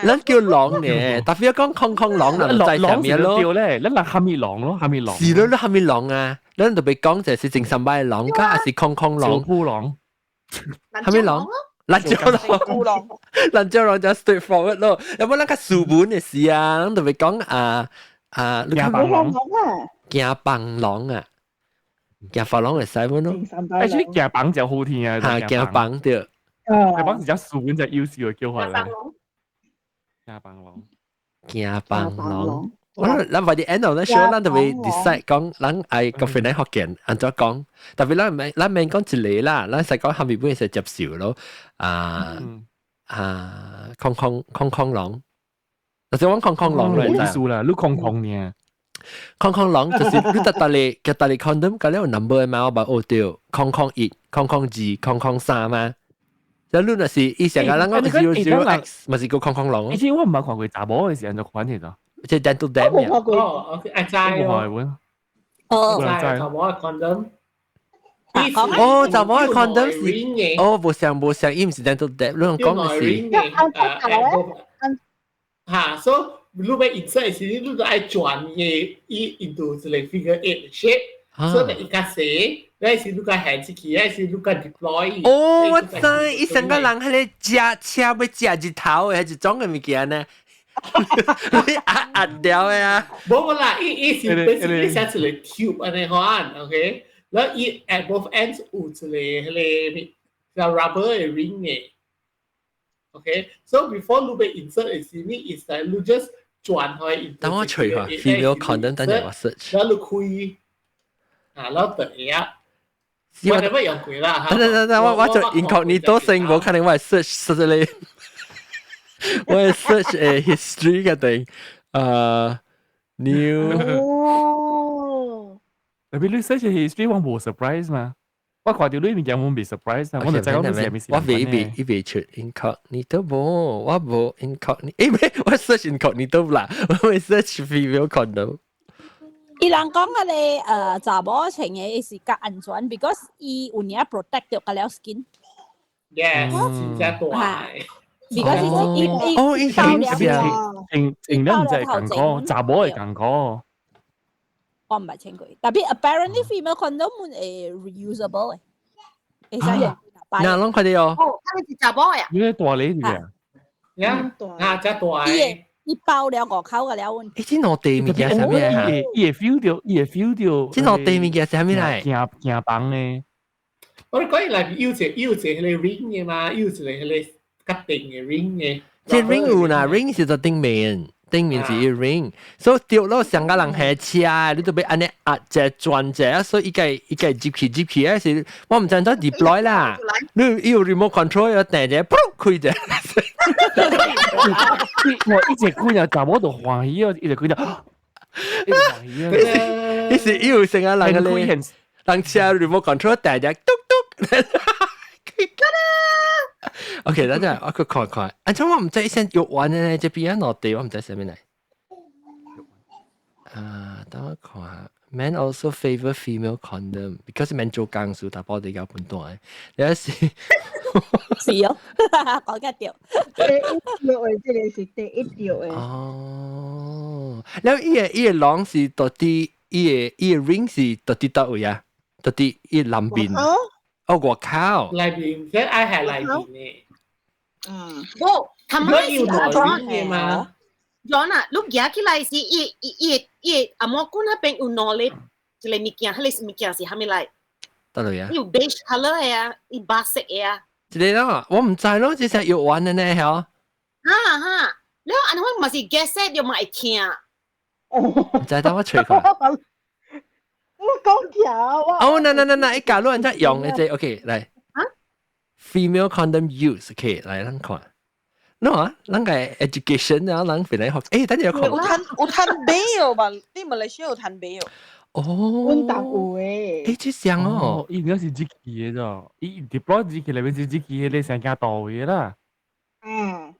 咱叫龍呢，特別講空空龍，人唔知啥物咯。對咧，咱人蝦米龍咯，蝦米龍。是咯，你蝦米龍啊？咱特別講就是正三擺龍，佮還是空空龍？小鋪龍。蝦米龍？蘭椒龍。蘭椒龍就 straightforward 咯。有無咱較書本的事啊？咱特別講啊啊，行房龍啊，行房龍啊，行房龍會使無咯？誒，這個行房就好聽啊！嚇，行房對。行房是只書本只優秀的叫法咧。行房龍。行房龍。我咱 by the end of the show，咱就會 decide 講，咱愛個芬蘭福建按怎講，特別咱免咱免講一個啦，咱使講蝦米本會使接受咯。啊啊，空空空空龍，就是講空空龍嚟意思啦，你空空呢？空空龍就是你得搭你嘅搭你 condom，佮你有 number 嘛？我捌學著空空一、空空二、空空三嘛。就你若是伊成個人講 zero zero X，嘛是叫空空龍。以前我毋捌看過查某的時陣就款起咗。即係 dental dam 呀。哦，OK，愛知哦。哦，查某的 condom。哦，查某的 condom 是，哦，無相無相，伊毋是 dental dam，你講的是。嚇，所以你欲 insert 時，你就愛轉伊伊 into 一個 figure eight shape，所以伊較細，那時你較限制去，那時你較 deploy。哦，我知，伊成個人彼个食車欲食日頭的彼一種的物件呢。你壓壓掉的啊！無啦，伊伊是 basically 寫一個 tube 按呢款，OK，然後伊 at both ends 有一個彼个叫 rubber 的 ring 的，OK，so before 你欲 insert 的時，你is like 你 just 轉開。等我揣下 female condom，等陣我 search。然後你開，啊，然後等一下。我哋乜用過啦？等等等等，我我做 incognito 先，無可能我 search 實咧。我 search history 嘅定，new。哦。特別你 search history，我無 surprise 嘛。我看著你物件，我未 surprise 啊。我就知講你是啥物。我未未伊未出 incognito 無，我無 incognito，欸，我 search incognito 啦，我未 search female condom。伊人講嗰個查某穿的是較安全，because 伊有影 protect 著佮了 skin。 Yes，真正大。 because 伊伊哦，伊包了穿穿了毋知會艱苦，查某會艱苦。我毋捌穿過，特別 apparently female condom 會 reusable 的，會使用。嗱，攏看著哦。哦，他們是查某的啊？你個大咧是啊？呀，啊，這大。伊伊包了外口個了。欸，這兩地物件啥物啊？伊會 feel 著，伊會 feel 著。這兩地物件啥物來？行行房咧。我講伊內面有一個有一個彼個 ring 的嘛，有一個彼個較定的 ring 的。這 ring 有啦，ring 是在頂面，頂面是一 ring，所以掉落上個人下車，你都欲按呢壓者轉者，所以伊個伊個入去入去啊是，我毋知怎 deploy 啦，你有 remote control 要掟者，噗開者。我一直開啊，查某就歡喜哦，一直開就，一直歡喜啊。你是有成個人個咧，人車 remote control 掟者，嘟嘟。OK，等陣我去看看。啊，怎我毋知以前藥丸呢？這邊啊落地，我毋知啥物來。啊，等我看下。Men also favor female condom because men 做工數，大波比較本大。有時是哦，講得對。第一條的，這個是第一條的。哦，然後伊个伊个籠是到底伊个伊个 ring 是到底佗位啊？到底伊南邊？哦，外口。內邊，這愛係內邊的。嗯。無，他們是有內邊的嗎？ John 啊，你舉起來是伊伊伊伊阿摩古那邊有兩個一個物件，彼个物件是啥物來？佗落啊？有 beige color 的啊，伊白色的啊。這個咯，我毋知咯，這是藥丸的呢，曉？哈哈，了按呢我嘛是 guess 就嘛會疼。毋知等我揣看。我講條我。哦，那那那那，伊假如按怎用的這，OK，來。啊？Female condom use，OK，來咱看。喏啊，咱個 education 啊，咱本來學，欸，等陣看。有趁有趁買哦吧？你馬來西亞有趁買哦？哦。阮當有誒。欸，這像哦。伊應該是入去的咋？伊 deploy 入去內面是入去，彼個生件到位啦。嗯。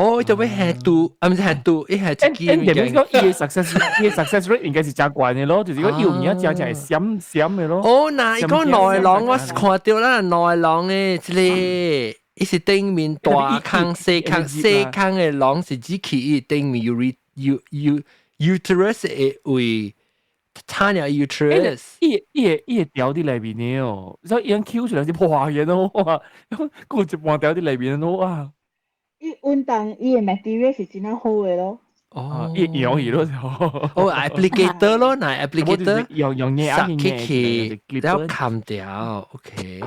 哦，就會下毒，啊唔是下毒，伊係自己 and 點講，伊嘅 success，伊嘅 success rate 應該是真懸嘅咯，就是講伊有影真正會閃閃嘅咯。哦，嗱，伊講內囊我看到啦，內囊嘅這個，伊是頂面大坑、細坑、細坑嘅囊是指起伊頂面 u u u uterus 嘅位，差了 uterus。伊會掉佇內面嘅哦，所以伊樣 Q 出來是破嘅咯，哇！佫一半掉佇內面咯，哇！伊運動伊嘅 material 是真好嘅咯。哦，伊用伊咯就。哦，applicator 咯，嗱 applicator 用用嘢殺起去，然後冚掉，OK。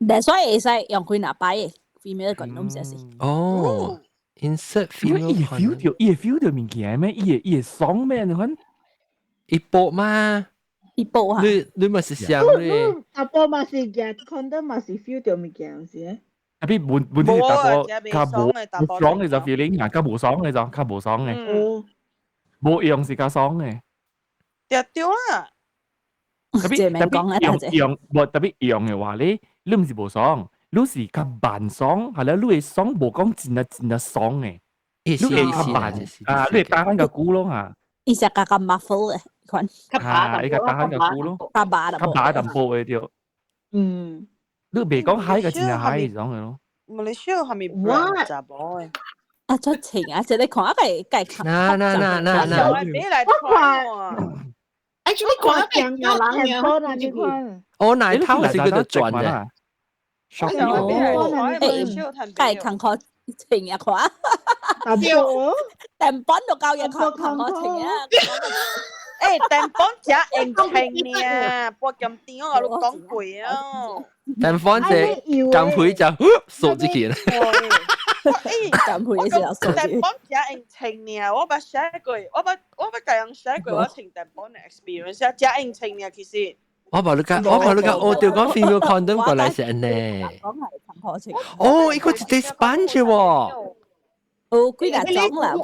但所以會使用幾若擺嘅 female condom 就是。哦，insert female 伊會 feel 到，伊會 feel 到物件咩？伊會爽咩？你看，伊薄嘛？伊薄啊？你嘛是想咧？查甫嘛是夾 condom 嘛是 feel 到物件是？特別問問題是查甫較無爽嘅就 feeling 啊，較無爽嘅就較無爽嘅，無用是較爽嘅。對對啦。特別特別用用無特別用嘅話咧，你毋是無爽，你是較慢爽，係啦，你會爽無講真啊真啊爽嘅，你會較慢啊，你會打翻個鼓咯嚇。伊是較較 muffle 嘅款，啊，伊較打翻個鼓咯，較麻較麻淡薄嘅對。嗯。你袂講嗨個真係嗨種嘅咯。馬來西亞係咪 brand 查某嘅？啊，出情啊！這你看啊，個個看。嗱嗱嗱嗱嗱。我看。哎，做咩看個人嘅？你看。哦，奶頭是叫做轉嘅。哦，誒，個看可情啊看。淡薄都夠嘢看看可情啊。誒，淡薄食用情呢，播咁甜我都講過啊。但方只減肥就數之前。誒，減肥嘅時候數。淡薄食用情呢，我捌寫過，我捌教人寫過，我穿淡薄嘅 experience，食用情呢，其實。我無你講，我無你講，我對講 female condom 過來是按呢。講係參考情。哦，伊個一個 sponge 喎。哦，幾大種啦，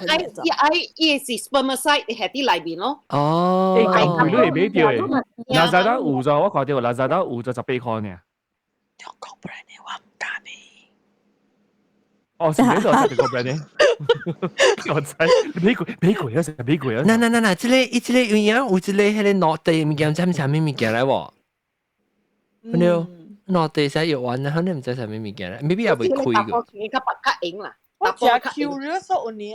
伊愛伊是 spermicide 喺啲內面咯。哦，誒，咁貴你會買到嘅。Lazada 有咗，我看到 Lazada 有咗18塊呢。中國 brand 嘅我唔敢買。哦，是邊度係中國 brand 嘅？我知，美國美國啊，是美國啊。嗱嗱嗱嗱，這個伊這個有影有這個彼個落地物件，啥物物件來無？對，落地使藥丸啊，可能毋知啥物物件咧，maybe 也未開過。較白較硬啦。我真 curious 有呢。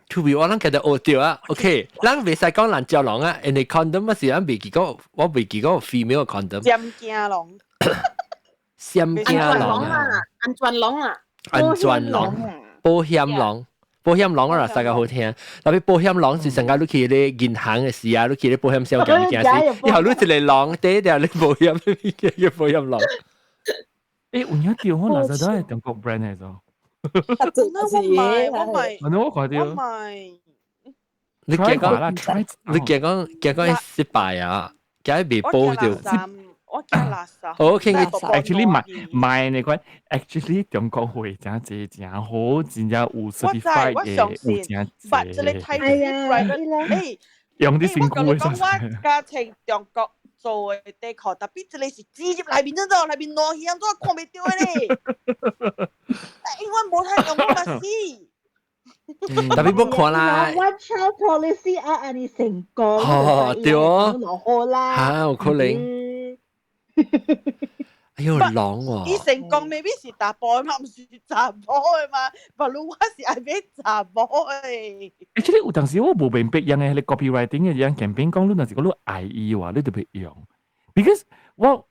To be 我諗其實學到啊，OK，咱袂使講人招狼啊，人哋 condom 乜事，咱未見過，我未見過 female condom。閃驚狼。閃驚狼啊！安全狼啊！安全狼，保險狼，保險狼我話世界好聽。特別保險狼是上個你去咧銀行嘅時啊，你去咧保險箱嘅物件時，以後你一個狼，第一條你保險叫保險狼。誒，有影掉我 Lazada 係中國 brand 嚟咗。我買，我買，我看到。我買。你驚講，你驚講，驚講失敗啊！驚未保到。我驚垃圾。好，傾 Actually 買買那款，actually 中國貨真濟真好，真正有 certified 嘅，有真濟。這個太 private，誒，用啲辛苦嘅。我講我家庭中國做嘅底褲，特別這個是直接內面嗰度，內面爛去，怎看袂到嘅咧？因為無太用我死。特別不看啦。 One child policy 啊，按呢成功。哦，對哦。好啦。嚇，有可能。哎呦，狼喎！伊成功未必是查埔的嘛，毋是查某的嘛，不如我是愛買查某的。 Actually 有當時我無明白，樣嘅彼個 copywriting 嘅樣 campaign 講，你若是講你愛伊話，你就別用。Because 我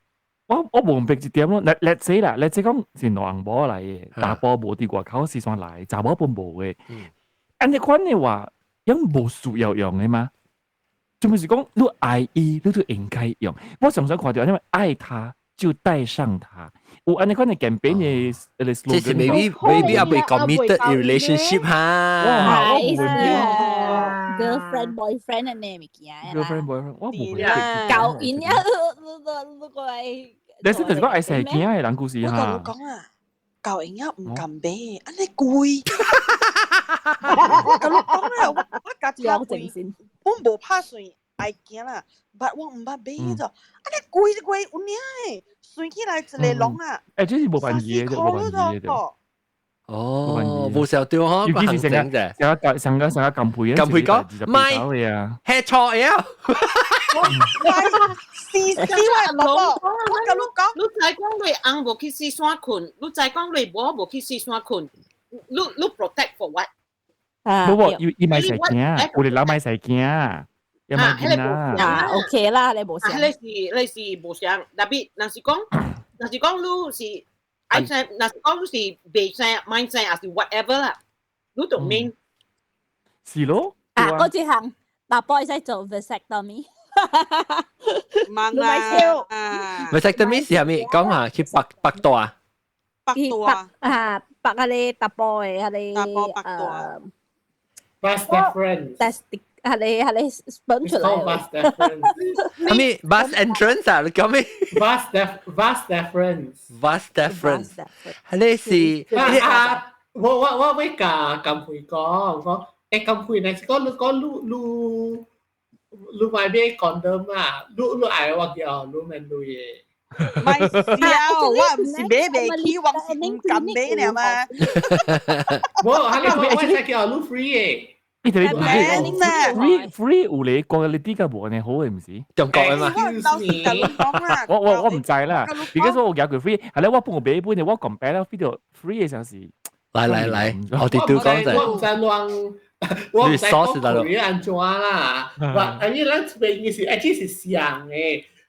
無明白一點咯。Let's say 啦，Let's say 講是兩翁某來嘅，查埔無佇外口時陣來，查某本無嘅。按呢款嘅話，樣無需要用嘅嗎？就毋是講你愛伊，你就應該用。我常常看到，因為愛他就帶上他。有按呢款嘅 campaign 嘅 slogan。這是 maybe 也未 committed relationship 哈。哇！我唔會 girlfriend boyfriend 嘅呢物件。 girlfriend boyfriend 我無會。舊因啊，你你過來。你是就是講愛生囝嘅人故事哈。我同你講啊，舊因啊毋敢買，按呢貴。我同你講啊，我家己貴，我無拍算。愛驚啦，但我毋捌買咗，啊你規規有影的，算起來一個籠啊，誒，這是無辦嘢嘅，無辦嘢嘅。哦，無少對嗬，尤其是成個成個成個成個金配啊，金配講，唔係，係錯嘢。是是我老婆，我共你講，你知講你翁無去洗衫困，你知講你某無去洗衫困，你 protect for what？無無，伊伊買細件，有啲人買細件，伊買件啦。啊，OK 啦，你無想。你是你是無想，特別若是講，若是講你是愛生，若是講你是袂生、買生，還是 whatever 啦，你就免。是咯。啊，嗰一項，大波會使做 vasectomy。忙啦，vasectomy 是啥物？講下去白白大啊？白大啊，白啊你大波的，啊你大波白大。 Vas deferens。係你係你 sperm 出嚟。 Vas deferens。係咪 vas entrance 啊？你講咩？Vas def vas deferens。 Vas deferens。係你是。啊！我我會共金佩講講，誒金佩若是講你講你你你買買 condom 啊，你你愛我叫你免鐳的。唔係笑，我唔是買袂起，我是毋敢買爾嘛。無，係你我我叫你 free 的。你特別 free free 有咧，國你啲個無呢好嘅毋是？中國的嘛。我唔知啦，而家說我夾佢 free，係咧我幫我買本嘅，我 compare 啦，飛到 free 嘅時候是。來來來，我哋都講者。我唔知亂，我唔知講佢按怎啦。But I mean，咱這邊是 actually 是相的。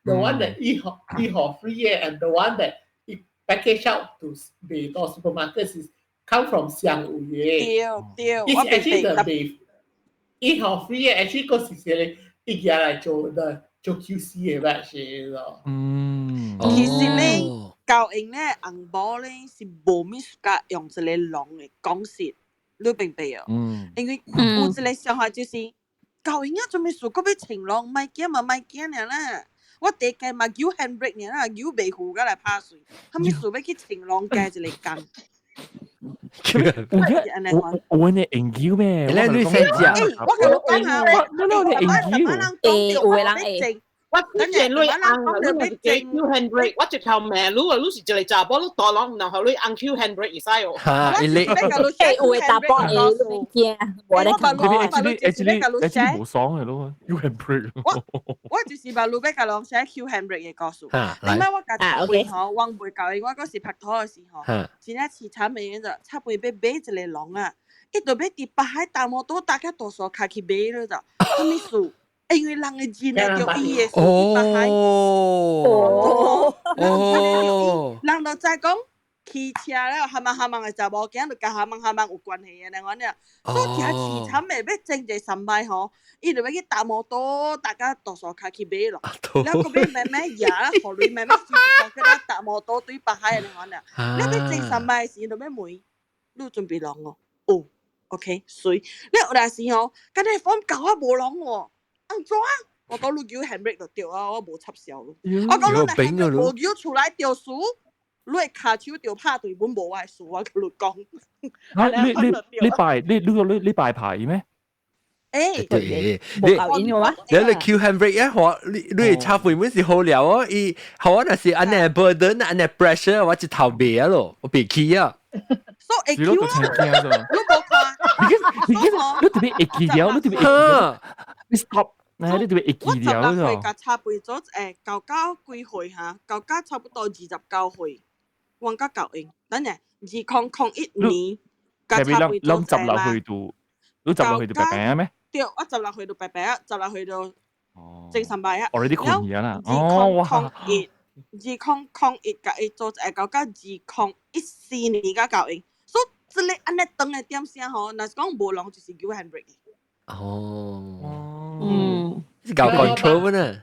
The one that 伊予伊予 free 的，and the one that 伊 package out to 賣到 supermarket 是 come from 相位的。對對，伊是 actually the 賣。伊予 free 的，actually 個是說伊舉來做的做 QC 的 batch 咯。嗯。其實咧，舊應咧紅寶咧是無物甲用一個籠的講實，你明白哦？嗯。因為有一個想法就是，舊應啊做咩事，閣欲穿籠，莫驚嘛莫驚爾啦。我第一屆嘛扭 handbrake 爾啦，扭袂赴甲來拍碎，啥物事欲去穿籠加一個工。有有有呢研究咩？你你先食。我共你講啊，我我你研究。會有的人會。我之前你翁，你是叫 handbrake，我直頭罵你啊！你是一個查某，你大人，然後你翁 Q handbrake 會使哦。嚇！你有的查甫會驚，無咧講。你你你無爽的咯，Q handbrake。我就是把路欲共人寫 Q handbrake 的故事。點解我家己吼，我袂教伊，我嗰時拍拖的時候，真正凄慘的，就插杯欲買一個籠啊，伊就欲佇北海搭摩托搭較大數跤去買了就，啥物事？因為人的人會著伊的數北海。哦哦，人就知講騎車了，哈茫哈茫的查某囝就佮哈茫哈茫有關係的，那款爾。所以誠凄慘的，欲整一個三擺吼，伊就欲去搭摩托，搭甲大數跤去買咯。了閣欲慢慢搖，予鐳慢慢收一個，閣搭摩托對北海的那款爾。了欲整三擺時，就欲問，你有準備籠無？有，OK，媠。了有當時吼，敢若風搞我無籠喎。按怎？我講你叫 handbrake 就對啊，我無插銷。我講你若 handbrake 無叫出來著輸，你的跤手著拍對，阮無我的事，我共你講。啊！你你你拜你你你你拜牌咩？誒，對，你你你 Q handbrake 啊，我你你插會本是好料哦，伊好若是按呢 burden 按呢 pressure，我一頭袂啊咯，我袂起啊。所以會 Q 啊，你無看？你你你特別會記了，你特別會記，你 stop。你特別會記了。我16歲共差不多誒，到到幾歲哈？到到差不多29歲，我甲夠用。等下，2001年，共差不多攏16歲就，你十六歲就白白咩？對，我十六歲就白白啊，十六歲就正三擺啊。哦，你困去啦。哦，哇。2001，2001共伊做一個到2014年才夠用，所以這個按呢長的點聲吼，若是講無籠就是叫 handbrake。哦。嗯。是搞 control 呢？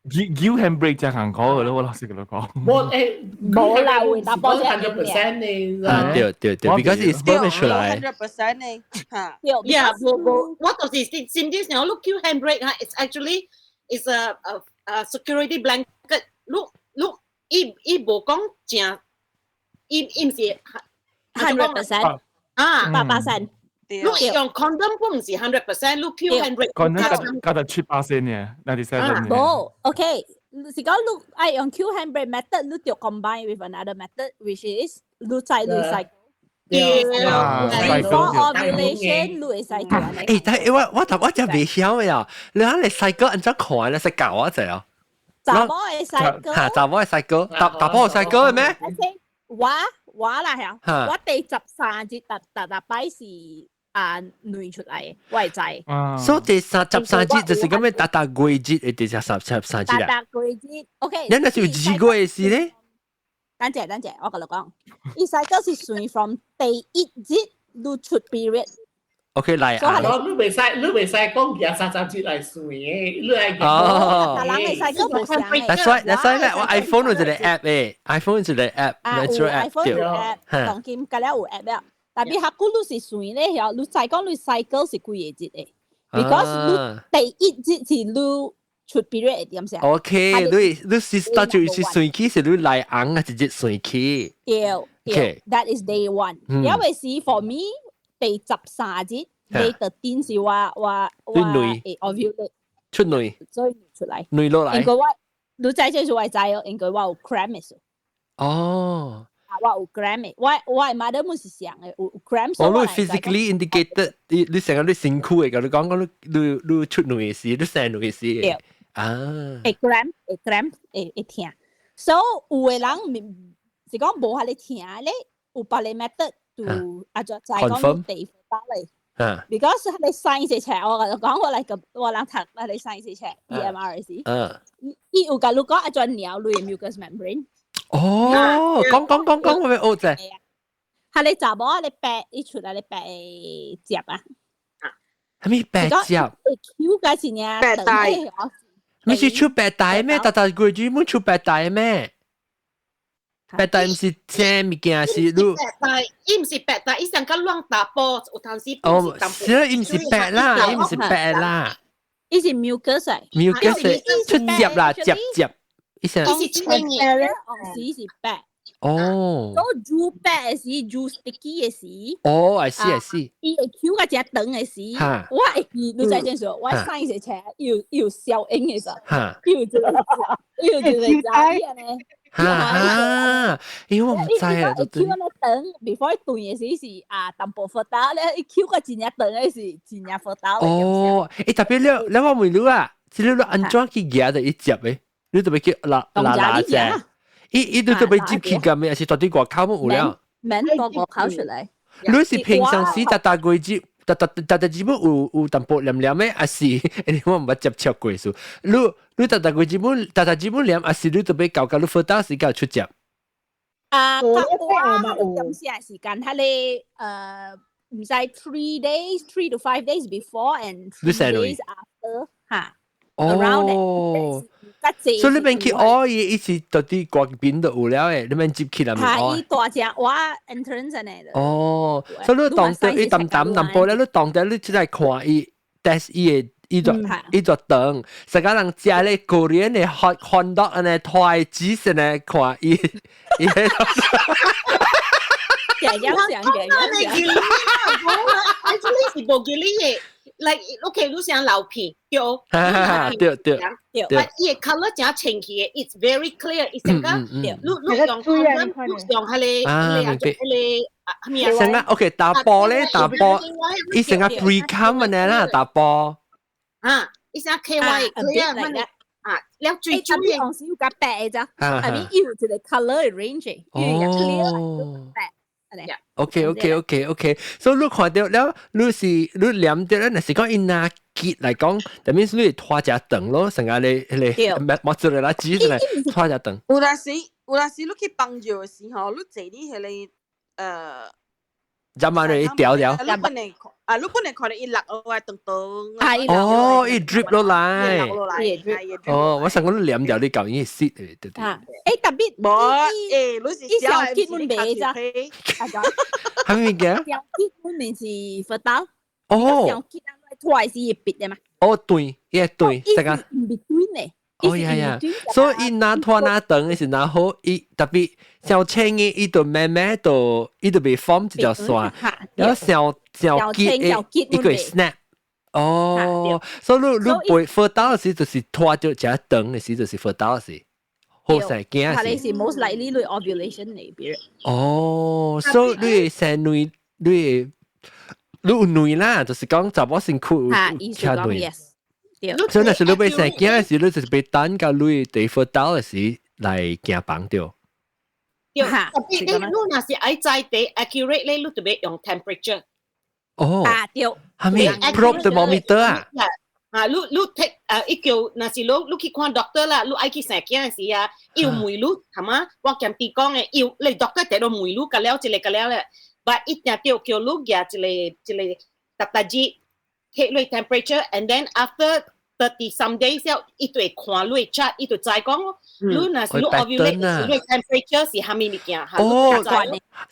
叫 handbrake 就行講嘅咯，我老實同你講。冇誒，冇啦，會打波 100% 呢。啊，對對對，because it's sperm 出來。 100% 呢，嚇。 Yeah，無無，我就是甚至時候你叫 handbrake 啊，it's actually is a security blanket。你你伊伊無講正，伊伊毋是 100% 啊，百巴仙。你用 condom 不唔是 100%，你 Q handbrake。 condom 加加7%嘅，97 嘅。無，OK，是講你愛用 Q handbrake method，你就 combine with another method，which is 你再你使。Before ovulation，你會使做。誒，但係我就未曉嘅啊！你睇你細個按怎看咧？識教我一陣啊！查某嘅細嚇，查某嘅細個，查查某嘅細個係咩？我啦係，我第13日特特特擺是啊卵出嚟，我會知。所以第33日就是咁樣，逐逐月節嘅第33日啊。逐逐月節，OK。你那是有2個月時咧？等陣等陣，我同你講，伊細個是算 from 第一日你出 period。 OK 來啊！你袂使講23日來算嘅，你愛哦。人會使講無相嘅。 That's why 咧，我 iPhone 有一個 app 誒，iPhone 有一個 app，natural app。 iPhone 有 app，當今隔了有 app 了。但係較久你是算咧，曉你知講你 cycle 是幾個日嘅？Because 你第一日是你出 period 嘅點先。 OK，你 sister 就是算起是你來紅啊，一日算起。對對，That is day one。因為是 for me 第13日，day 13是我會 ovulate 出卵，所以出來卵落來。應該我你知這是我知哦，應該我有 cramp 嘅。哦。啊，我有 cramp 嘅，我 mother 們是想嘅，有 cramp。哦，你 physically indicated，你成個你身軀嘅，你講講你出卵嘅時，你生卵嘅時。對。啊。會 cramp 會 cramp 會疼，所以有嘅人是講無遐爾疼咧，有別個 method 就啊就就係講地方嚟。Because 佢哋 science 冊，我講我嚟個我人讀佢哋 science 冊 PMR 時，伊有甲你講啊，怎尿你 mucous membrane。哦，講講講講，我咪學者。係你查某你白，伊出來你白接啊。係咪白接？會 Q 嘅是呢？白帶。你是出白帶咩？逐逐個月滿出白帶咩？白帶毋是青物件，是你。白帶，伊毋是白帶，伊上較亂打波，有當時。哦，是啊，伊毋是白啦，伊毋是白啦。伊是 mucus。 mucus 出接啦，接接。伊是。伊是青嘅，是是白。哦。都煮白的時，煮 sticky 的時。哦，I see I see。伊會 Q 個只長的時，我會記，你知件事，我上一次有有消音的時，有一個有一個知呢。哈哈，因為我唔知啊，就 Q 那長，before 斷的時是啊，淡薄 fertile 咧，伊 Q 個真正長的是真正 fertile。哦，欸特別你我問你啊，這你按怎去舉的一接的？你特別去拉拉拉只？伊都特別接去㗎咩？還是到底外口冇有了？免到外口出來。你是平常時逐逐個月逐逐逐逐日本有淡薄黏黏的，還是因為我毋捌接觸過數？你逐逐個日本逐逐日本黏，還是你特別搞搞你 fertile 時間出接？啊，我點時時間，佢哋毋知 3 days, 3 to 5 days before and 3 days after 嚇。哦，所以你免去學伊，伊是到底外邊就有了的，你免接起來。嚇，伊大隻我 entrance 呢。哦，所以你當得伊淡淡淡薄咧，你當得你出來看伊，test 伊的伊就伊就等，實個人食咧 Korean 的 hot dog 按呢拖紙先來看伊，伊。嘅有想嘅，有想。 Actually 是無記你的。like OK，你想流片對，對對對，但伊的 colour 真清氣的，it's very clear，伊成個你用 condom，你用彼個彼個彼個啊咩啊？成個 OK 打波咧，打波，伊成個 pre-cum 呢啦，打波。啊，伊成 KY clear 乜啊，了最主要當時有較白的咋，I mean 有一個 colour range，有 clear 白。 OK，所以你看到了，你是你念到咧，若是講伊若結來講，that means 你會拖只長咯，成個你迄個莫做啦，紙嚟拖只長。有陣時你去幫助的時候，你坐佇彼個。入埋嚟一條條。你本來啊，你本來看到伊落落來長長。哦，伊 drip 落來。哦，我想講你黏掉你舊已經濕的，對對。啊，欸特別無，欸，你是小結滿袂咋？係咪嘅？小結滿面是 fertile。哦。小結啊，拖是別的嘛。哦，對，也對，這個。毋是對呢。哦呀呀，所以若拖若長是若好，伊特別傷清嘅，伊就慢慢就伊就袂 form 一條線，然後傷傷結嘅，伊個會 snap。哦，所以你你袂 fertile 時就是拖著誠長嘅時就是 fertile 時，好生囝時。你是 most likely 你 ovulation 嚟別。哦，所以你會生卵，你會你有卵啦，就是講查某身軀有徛卵。所以若是你欲生囝時，你就是欲等到你第 fertile 時來行房著。對，特別你你若是愛知第 accurate 咧，你就欲用 temperature。哦，啊對，係咪 probe thermometer 啊？啊，你你 take 啊，伊叫若是你你去看 doctor 啦，你愛去生囝時啊，伊有問你係嘛？我兼佇講嘅，伊有你 doctor 第都問你，甲了一個甲了咧，but 一定著叫你舉一個一個特特字，take 你 temperature，and then after 30 some days 了，伊就會看你 chart，伊就知講，你若是你 ovulate，你 temperature 是啥物物件？哦，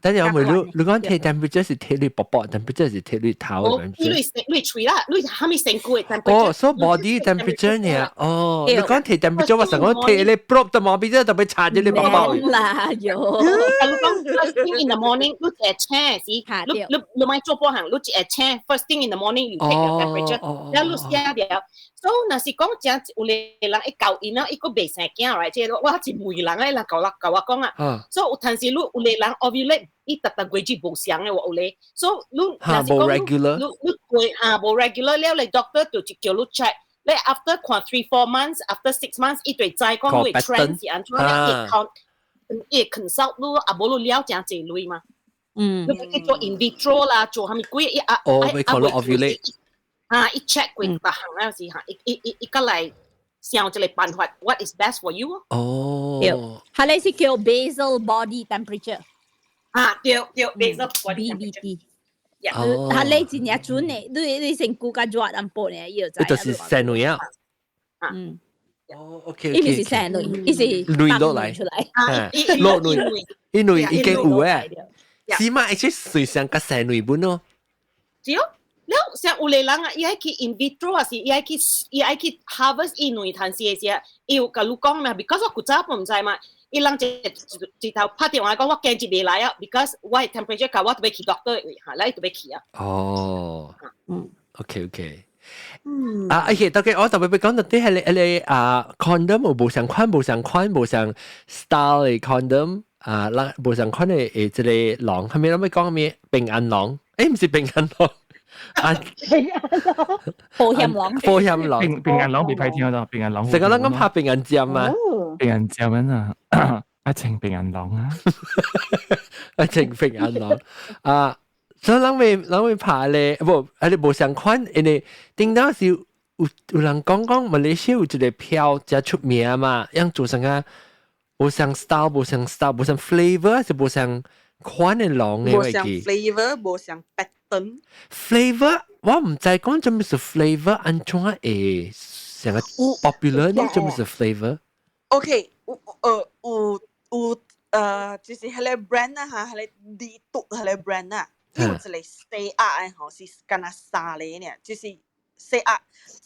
等陣我問你，你講 take temperature 是 take 你薄薄 temperature 是 take 你頭？你你喙啦，你啥物身軀的 temperature？哦，所以 body temperature 呢？哦，你講 take temperature，我想講 take 你 probe thermometer 特別查住你薄薄。啦，喲。你講 first thing in the morning，你一醒時，你你你莫做半項，你一醒 first thing in the morning you take your temperature，然後你寫掉。所以若是講真有個人會教𪜶啊，伊閣袂生囝來，這個我是問人啊，人教我教我講啊。所以有陣時你有個人 ovulate，伊逐逐月子無相的喎，有咧。所以你若是講你你過哈無 regular 了，你 doctor 就叫你 check。你 after 看 3-4 months，after 6 months，伊就會知講你 trend 是按怎樣，伊 count 伊 consult 你，啊無你了誠濟鐳嘛。你去做 in vitro 啦，做啥物鬼？伊啊哦，欲看你 ovulate。啊，伊 check 過逐項了時哈，伊伊伊伊閣來想一個辦法，what is best for you？哦，對，係你是叫 basal body temperature。啊，對對，basal body BBT。哦，係你真正準的，你你身軀較熱淡薄呢，伊就知。就是生卵啊。嗯。哦，OK。伊毋是生卵，伊是卵落來出來。落卵，因為已經有誒。是嘛？而且水上較生卵本咯。對。了，像有個人啊，伊愛去 in vitro 還是伊愛去伊愛去 harvest 伊卵趁時的時，伊有共你講嘛，because 我古早毋知嘛，伊人一一頭拍電話講我今日袂來啊，because 我的 temperature 高，我著欲去 doctor 嚇，來著欲去啊。哦，嗯，OK OK。嗯，啊，而且特別我特別欲講到啲係你你啊，condom 有無相款，無相款，無相 style 的 condom 啊，咱無相款的誒，這個囊，係咪諗欲講咩平安囊？誒，毋是平安囊。啊，平安囊，保險囊，保險囊，平平安囊袂歹聽到，平安囊。成個人講拍平安針啊，平安針啊，啊情平安囊啊，啊情平安囊啊，所以人會人會拍咧，無啊你無相款，因為頂當時有有人講講馬來西亞有一個票誠出名嘛，樣做成啊，無相 style，無相 style，無相 flavor，是無相款的囊的。無相 flavor，無相 pattern。 flavor 我毋知講做咩是 flavor，按怎會成個 popular 呢？做咩是 flavor？ OK，有呃有有呃，就是彼个 brand 啊哈，彼个利毒彼个 brand 啊，有一個細盒的吼，是敢若三個爾，就是細盒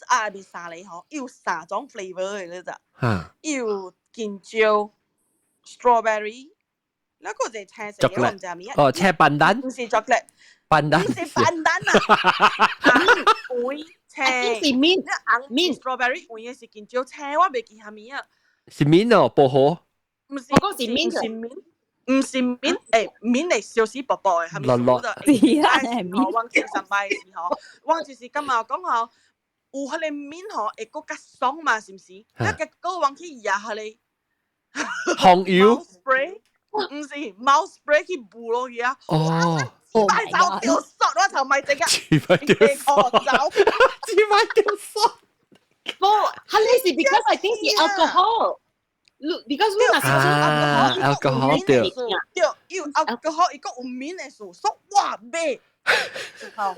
盒入面三個吼，有三種 flavor 的，你知？有香蕉、strawberry，那個一個青色的，我毋知名。哦，青 pandan。毋是 chocolate。 pandan。毋是 pandan 啊，黃青。是 mint 紅 strawberry 黃的是香蕉，青我袂記啥物啊。是 mint 哦，薄荷。毋是，我講是 mint，是 mint，毋是 mint，欸，mint 會燒死薄薄的，係咪？落落。是啊，係 mint。我前上擺的時候，我就是感覺講吼，有彼个 mint 吼會閣較爽嘛，是毋是？啊，結果我去蜈彼個紅油 spray，毋是 mouth spray 去霧落去啊！哦，一擺走著索，我頭咪這個，一擺著索，一擺著索。不，係你是 because I think 是 alcohol。because 你若是啊，alcohol 對，對，有 alcohol 伊閣有 mint 的素，說哇買，好，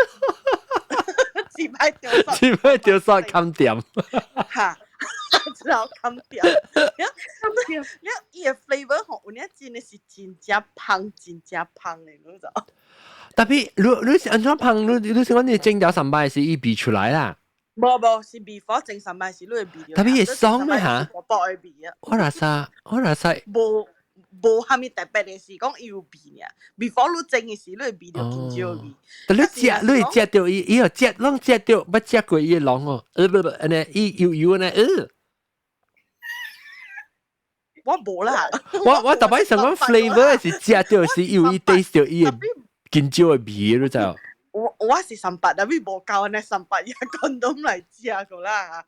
一擺著索，一擺著索冚掂，哈，之後冚掂，了了伊的 flavor 吼，有影真的是真正芳，真正芳的，你知？特別你你是按怎芳？你你是講你整條上擺是伊味出來啦？無無，是 before 整三擺是你會味著。特別會爽咩嚇？我報會味啊！我哪使，我哪使。無無蝦米特別的是講伊有味爾。before 你整的時，你會味著香蕉味。但你食，你會食著伊，伊又食，攏食著，捌食過伊的籠哦。不不，按呢，伊油油按呢，我無啦。我逐擺想講 flavor 是食著是有伊 taste 著伊的香蕉的味，你知無？我是三八，但係無夠按呢三八伊 condom 來食過啦。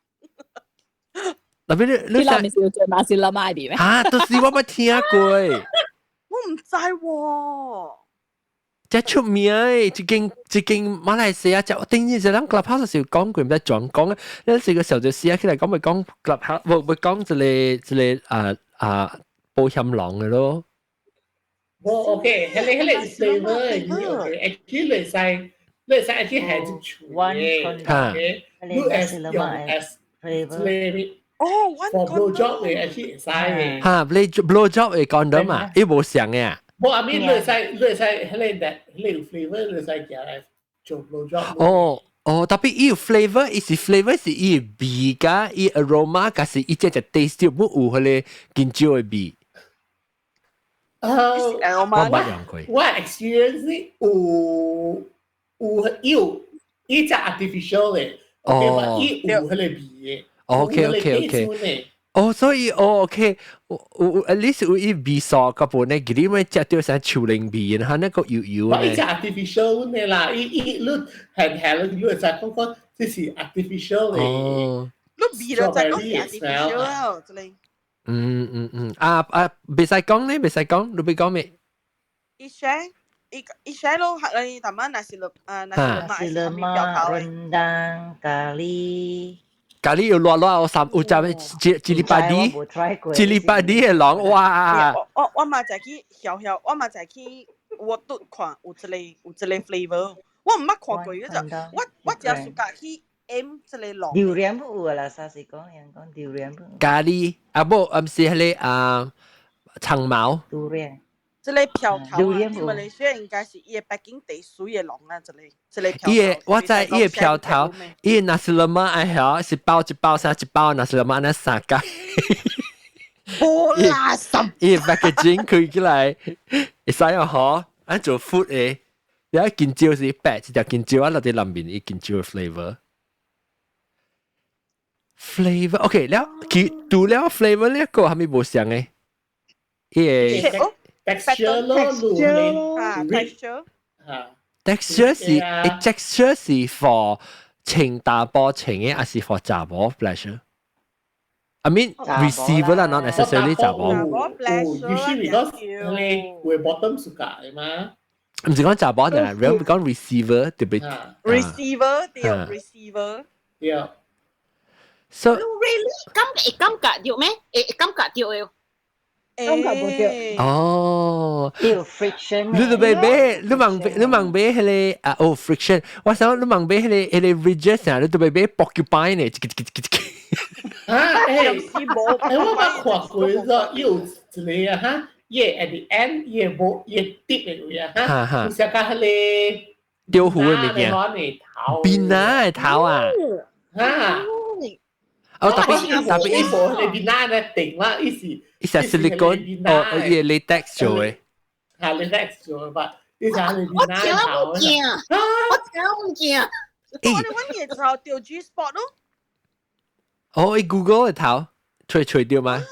特別你你你是做 nasi lemak 味咩？啊，都是我捌聽過。我毋知喎。這出名的，這間馬來西亞，就頂日就咱 Clubhouse 時講過，毋知轉講，咱是個時候就試起來講咪講 Clubhouse，無無講一個一個啊啊保險籠的咯。無 OK，彼個 flavor 的 OK，actually 你會使 actually 係一厝的，OK，你 as 用 as 一個哦，for blow job 的 actually 會使的。哈，blow job 會講到嘛？伊無像的啊。無，I mean 你會使彼個彼個有 flavor 你會使寄來做 blow job。哦哦，特別伊有 flavor，伊是 flavor 是伊味加伊 aroma，加是伊這隻 taste 冇有彼個香蕉的味。我捌用過。我 experience 有有有伊隻 artificial 的，哦，伊有彼個味的。 OK OK OK。哦，所以哦，OK，有有 at least 有伊味素個本咧，佢哋咪食到成樹林味，然後那個油油咧。伊隻 artificial 的啦，伊伊你係係你你會知講講這是 artificial 的。哦。你味就知講是 artificial 啦，這裡。嗯嗯嗯，啊啊，袂使講咧，袂使講，你欲講咩？伊寫伊伊寫咯，客你淡仔 nasi lem 啊， nasi lemak rendang 咖喱。咖喱有熱熱有三有隻咩？cili padi，cili padi 的籠哇！我嘛就去曉曉，我嘛就去我拄看有這個 flavor，我毋捌看過，就我只 suka 去飲這個籠。榴蓮不有啦，啥是講人講榴蓮不？咖喱啊，無，毋是彼個啊長毛。榴蓮。這個票頭啊，馬來西亞應該是伊个 packing 第水的籠啊，這個票。伊个我知伊个票頭，伊個 nasi lemak 愛曉是包一包啥一包 nasi lemak 那三個。無啦，什？伊個 packaging 開起來，會使哦嗬，按做 food 的，你香蕉是白一條香蕉啊，落佇內面伊香蕉的 flavor。flavor OK 了，佢除了 flavor 呢個係咪無相的？伊個。 texture 咯啊，texture texture 是 texture 是 for 穿查埔穿的，還是 for 查某 pleasure？I mean receiver 啦，not necessarily 查某。 Usually because 你會 bottom suka 的嘛。毋是講查某呢，real 講 receiver 特別。 receiver 對，receiver 對。 So really 感會感覺著咩？會感覺著的。感覺無著。哦，有 friction。你都欲買，你茫買彼個啊？哦，friction。我想你茫買彼個 ridges 啊，你都欲買 porcupine 呢？一個一個一個。啊，我捌看過咗，有一個啊哈，伊 at the end 伊無伊滴的位啊哈，有啥個彼個雕虎的物件，邊仔的頭啊？哈。哦，特別特別伊無彼個邊仔咧定啦，伊是。伊是 silicone 哦，伊 latex 做的。係 latex 做的吧？你睇你我聽唔見，我聽唔見。我哋揾嘢就掉 G spot 咯。哦，伊 Google 的頭，揣揣著嗎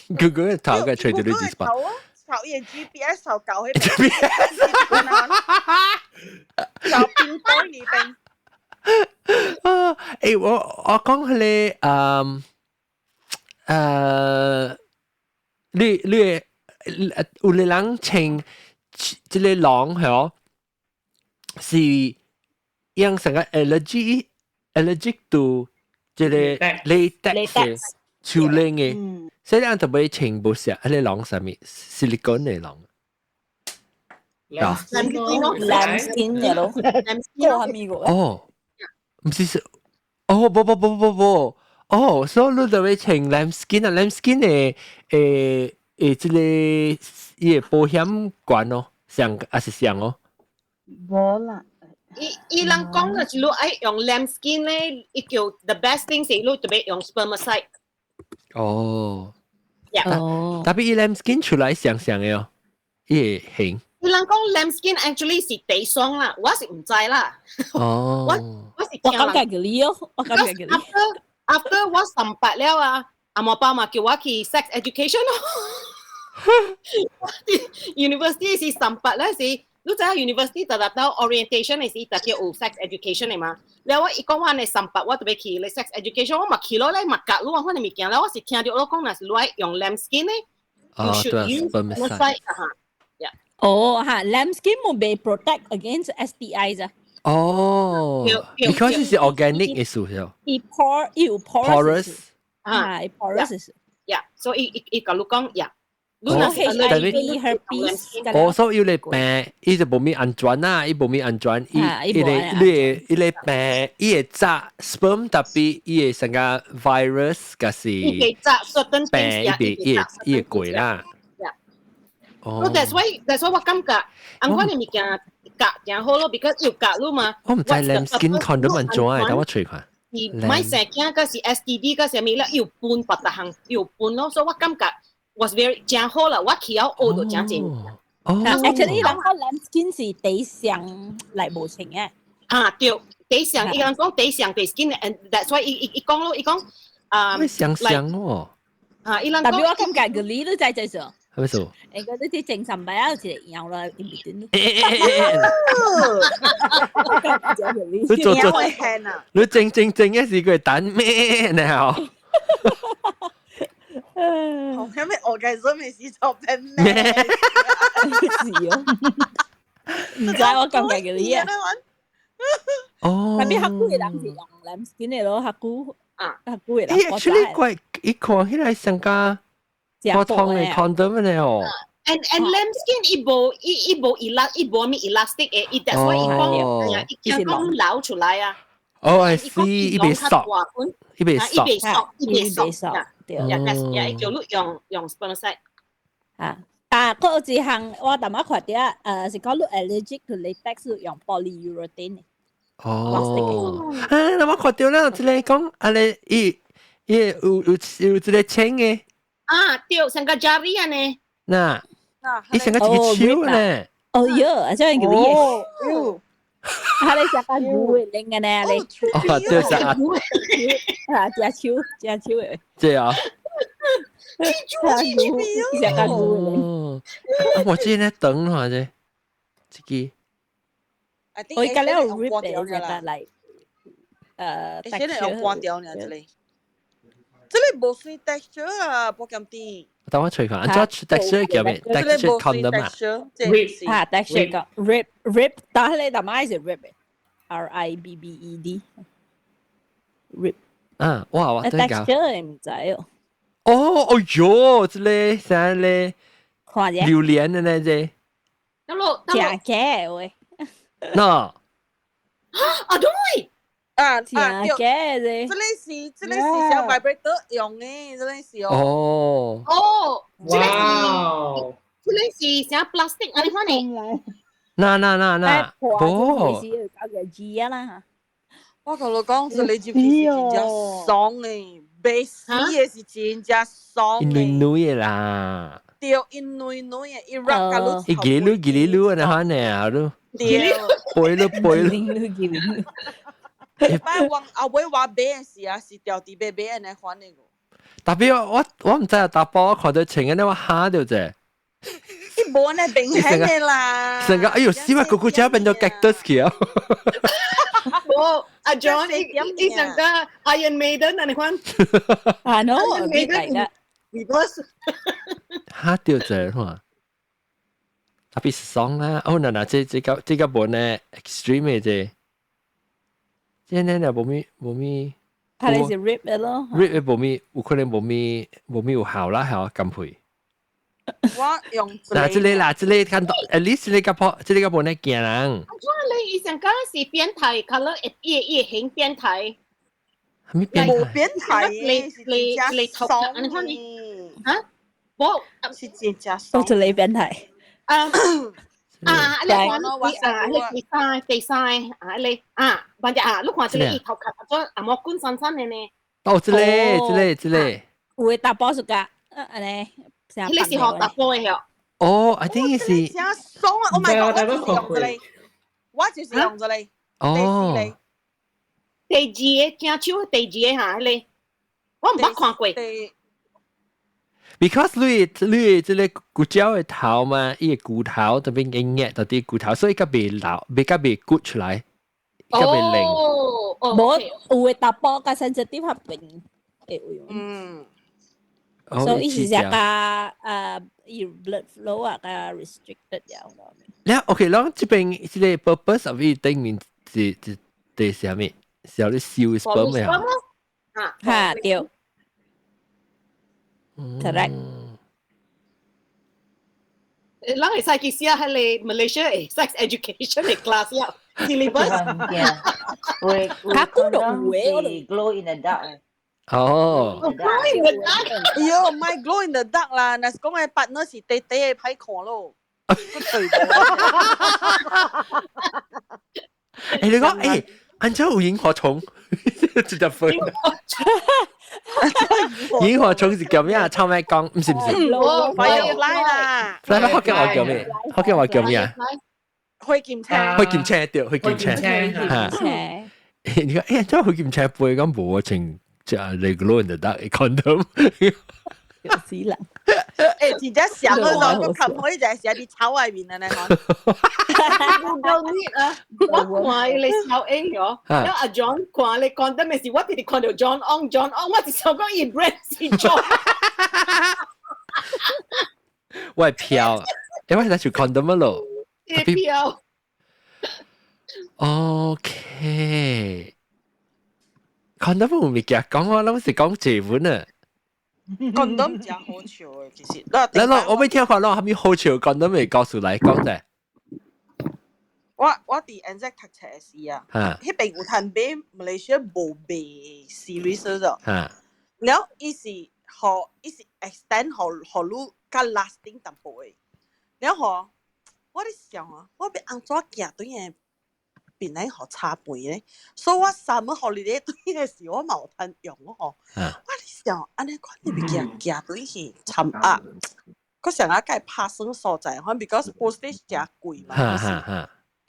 ？Google 的頭個揣著你 G spot。頭伊 GPS 頭搞起。 GPS。就邊對呢邊。啊，我講彼個你有個人穿這個籠嗬，是用成個 allergic to 這個 latex 樹靈的，所以人特別穿無適彼個籠啥物 silicone 的籠。啊，lambskin 嘅咯，個係咪個？哦，毋是，哦，無無無無無。哦，所以你就欲穿 lambskin 啊，lambskin 的誒，這個伊個保險懸哦，上還是上哦？無啦，伊伊人講嘅是你愛用 lambskin 咧，伊叫 the best thing 是你特別用 spermicide。哦。 Yeah。哦。 Tapi 伊 lambskin 出來像像嘅哦，伊會型。伊人講 lambskin actually 是地霜啦，我是毋知啦。哦。我我是我感覺佢你哦，我感覺佢。 After 我18了啊，阿媽爸嘛叫我去 sex education 咯。University 是18咧是，你知影 university 特特到 orientation 嘅時，特叫有 sex education 嘅嘛。了我伊講我呢十八，我特別去咧 sex education，我嘛去咯咧，嘛教你我款嘅物件咧，我是聽到我講若是你愛用 lambskin 咧，you should use spermicide 嚇。哦，嚇，lambskin 冇被 protect against STI 咋？哦，because 是 organic 嘅數係。伊 pore 伊有 porous 啊，伊 porous。 Yeah，所以伊伊伊甲你講，yeah。你若 HIV herpes，哦，所以伊個病，伊就無咪安全啦，伊無咪安全，伊伊個你伊個病，伊會炸 sperm tapi 伊會成個 virus 個是伊會炸 certain 病，伊伊伊會過啦。哦，that's why 我感覺，按款嘅物件夾真好咯，because 要夾你嘛。我毋知 lambskin condom 按怎嘅，等我揣看。是買生囝，個是 STD，個是啥物咧？又分別逐項，又分咯，所以我感覺 was very 真好啦，我去了學到真濟。哦，actually 人講 lambskin 是底上嚟無情嘅。啊，對，底上伊人講底上底 skin，and that's why 伊伊伊講咯，伊講啊，想想哦。啊，伊人 Tapi 我感覺個你都知知做。係咪數？誒，嗰啲精神病有一個搖啦，一邊。你做做，你正正正一時佢等咩呢？哦，因為我計數未試做變咩？是哦，毋知我感覺個你啊。哦。 Tapi 較久嘅人是用 lambskin 嘅咯，較久啊，較久嘅人。咦，actually 怪，伊看起來像個普通嘅 condom 咧哦。 And lambskin 伊無伊伊無伊無咩 elastic 嘅，伊 that's why 伊講，伊驚講流出來啊。哦，I see，伊袂索，伊袂索，伊袂索，伊袂索，對。呀，伊叫你用用 spermicide。啊啊，閣有一項我淡仔看到，是講你 allergic to latex 用 polyurethane。哦，啊，那我看到啦，這個講，啊咧，伊伊有有有一個穿嘅。啊，對，像個 jari 啊呢。嗱，伊像個一個手呢。哦喲，這樣個哦，喲，啊，你食個牛的拎嘅呢？你。哦，對，食啊。啊，食手，食手的。這啊。食牛，食個牛的。哦，我這咧等下啫，這個。我而家咧有 rib 嘅，就得嚟。現在用關掉呢，這裡。這裡無算 texture 啊，無咁啲。等我揣看，按怎 texture 叫咩？texture condom 啊。啊，texture 個 rib rib，但係你大媽是 rib，R I B B E D，rib。啊，哇哇，真㗎。texture 唔知哦。哦，哦喲，這個啥咧？看者。榴蓮的呢這。得咯，食嘅喂。喏。啊，對。啊啊，對，這裡是這裡是小 vibrator 用的，這裡是哦。哦。哦，這裡是，這裡是啥 plastic 啊？你看你。那那那那，不。是搞個 G 啊啦。我同你講，這裡就其實真正爽的，袂死的是真正爽的。軟軟的啦。對，伊軟軟的，伊 wrap 甲你。伊叽嚕叽嚕啊，那呢啊，嚕。對。背嚕背嚕。擺我後尾我買的時啊，是掉佇買買按呢款的。 Tapi 我我毋知啊，大波我看到穿嘅我嚇到啫。伊無按呢明顯的啦。成個哎呦，死我姑姑姐變做 cactus 去啊！無，阿 John 伊伊成個 Iron Maiden 按呢款。啊 no，嚟嘅。 Because 嚇到啫，看。Tapi 爽啦，哦，嗱嗱，這這個這個無呢 extreme 嘅啫。這呢就無咪無咪。係你是 rib 嘅咯。 rib 嘅無咪，有可能無咪無咪有效啦，係減肥。我用嗱，這裡啦，這裡看到，at least 這個破，這個無呢驚人。啊，你以前講是變態，可能會伊伊型變態。係咪變態？無變態，你你你頭你看你嚇？無是真正爽。我就你變態。啊，啊，你看咯，啊，你第三第三啊，你啊，反正啊，你看這個伊頭殼做阿毛棍散散的呢。哦，這個這個這個。有的查埔是甲，按呢。彼個是予查埔的哦。哦，I think 是。真爽啊！Oh my god！我就是用這個，我就是用這個。哦。第二個正手第二個哈，彼個我毋捌看過。 Because 你這個骨膠的頭嘛，伊個骨頭特別硬硬，到底骨頭，所以較袂老，袂較袂骨出來，較袂靈。哦，無有的查埔較 sensitive 較平會有。所以是只較伊 blood flow 啊較 restricted 了。了 OK，咱這邊這個 purpose of 伊頂面是是是啥物？是予你收 sperm 啊？啊，哈對。Correct。咱會使去寫彼個 Malaysia 的 sex education 的 class 了，syllabus。會較久就有的，我 glow in the dark。哦。 glow in the dark。哎喲，唔係 glow in the dark 啦，若是講的 partner 是短短的歹看咯。對。欸，你講欸，按怎有螢火蟲？直接分。螢火蟲是叫咩啊？臭咩講？毋是毋是。 Firefly 啦。 Firefly 福建話叫咩？福建話叫咩啊？火劍青。火劍青對，火劍青。嚇。你講欸，這火劍青背講無穿這你 glow in the dark condom。死人！欸，真正想嗰陣，我冚開就係寫佇草外面啊！你看。 Google Meet 啊，我看伊小英喲，了阿 John 看你講得咪是，我直直看到 John Ong John Ong，我就想講伊 brand 是 John。我係飄，欸，我係做 condom 咯。飄。 OK。condom 有物件講我攏是講這文啊。 condom 真好笑的，其實。來來，我欲聽看囉，啥物好笑 condom 會告訴來講者。我佇 NZ 讀冊的時啊，彼邊有通買馬來西亞無賣 series 咗。了伊是予伊是 extend 予予你較 lasting 淡薄的。了吼，我咧想啊，我欲按怎寄轉來檳榔予炒飯咧？所以我 summer holiday 轉的時，我嘛有通用吼。我咧想，按呢款的物件寄轉去參啊，閣上啊該拍算所在，反正 because postage 誠貴嘛。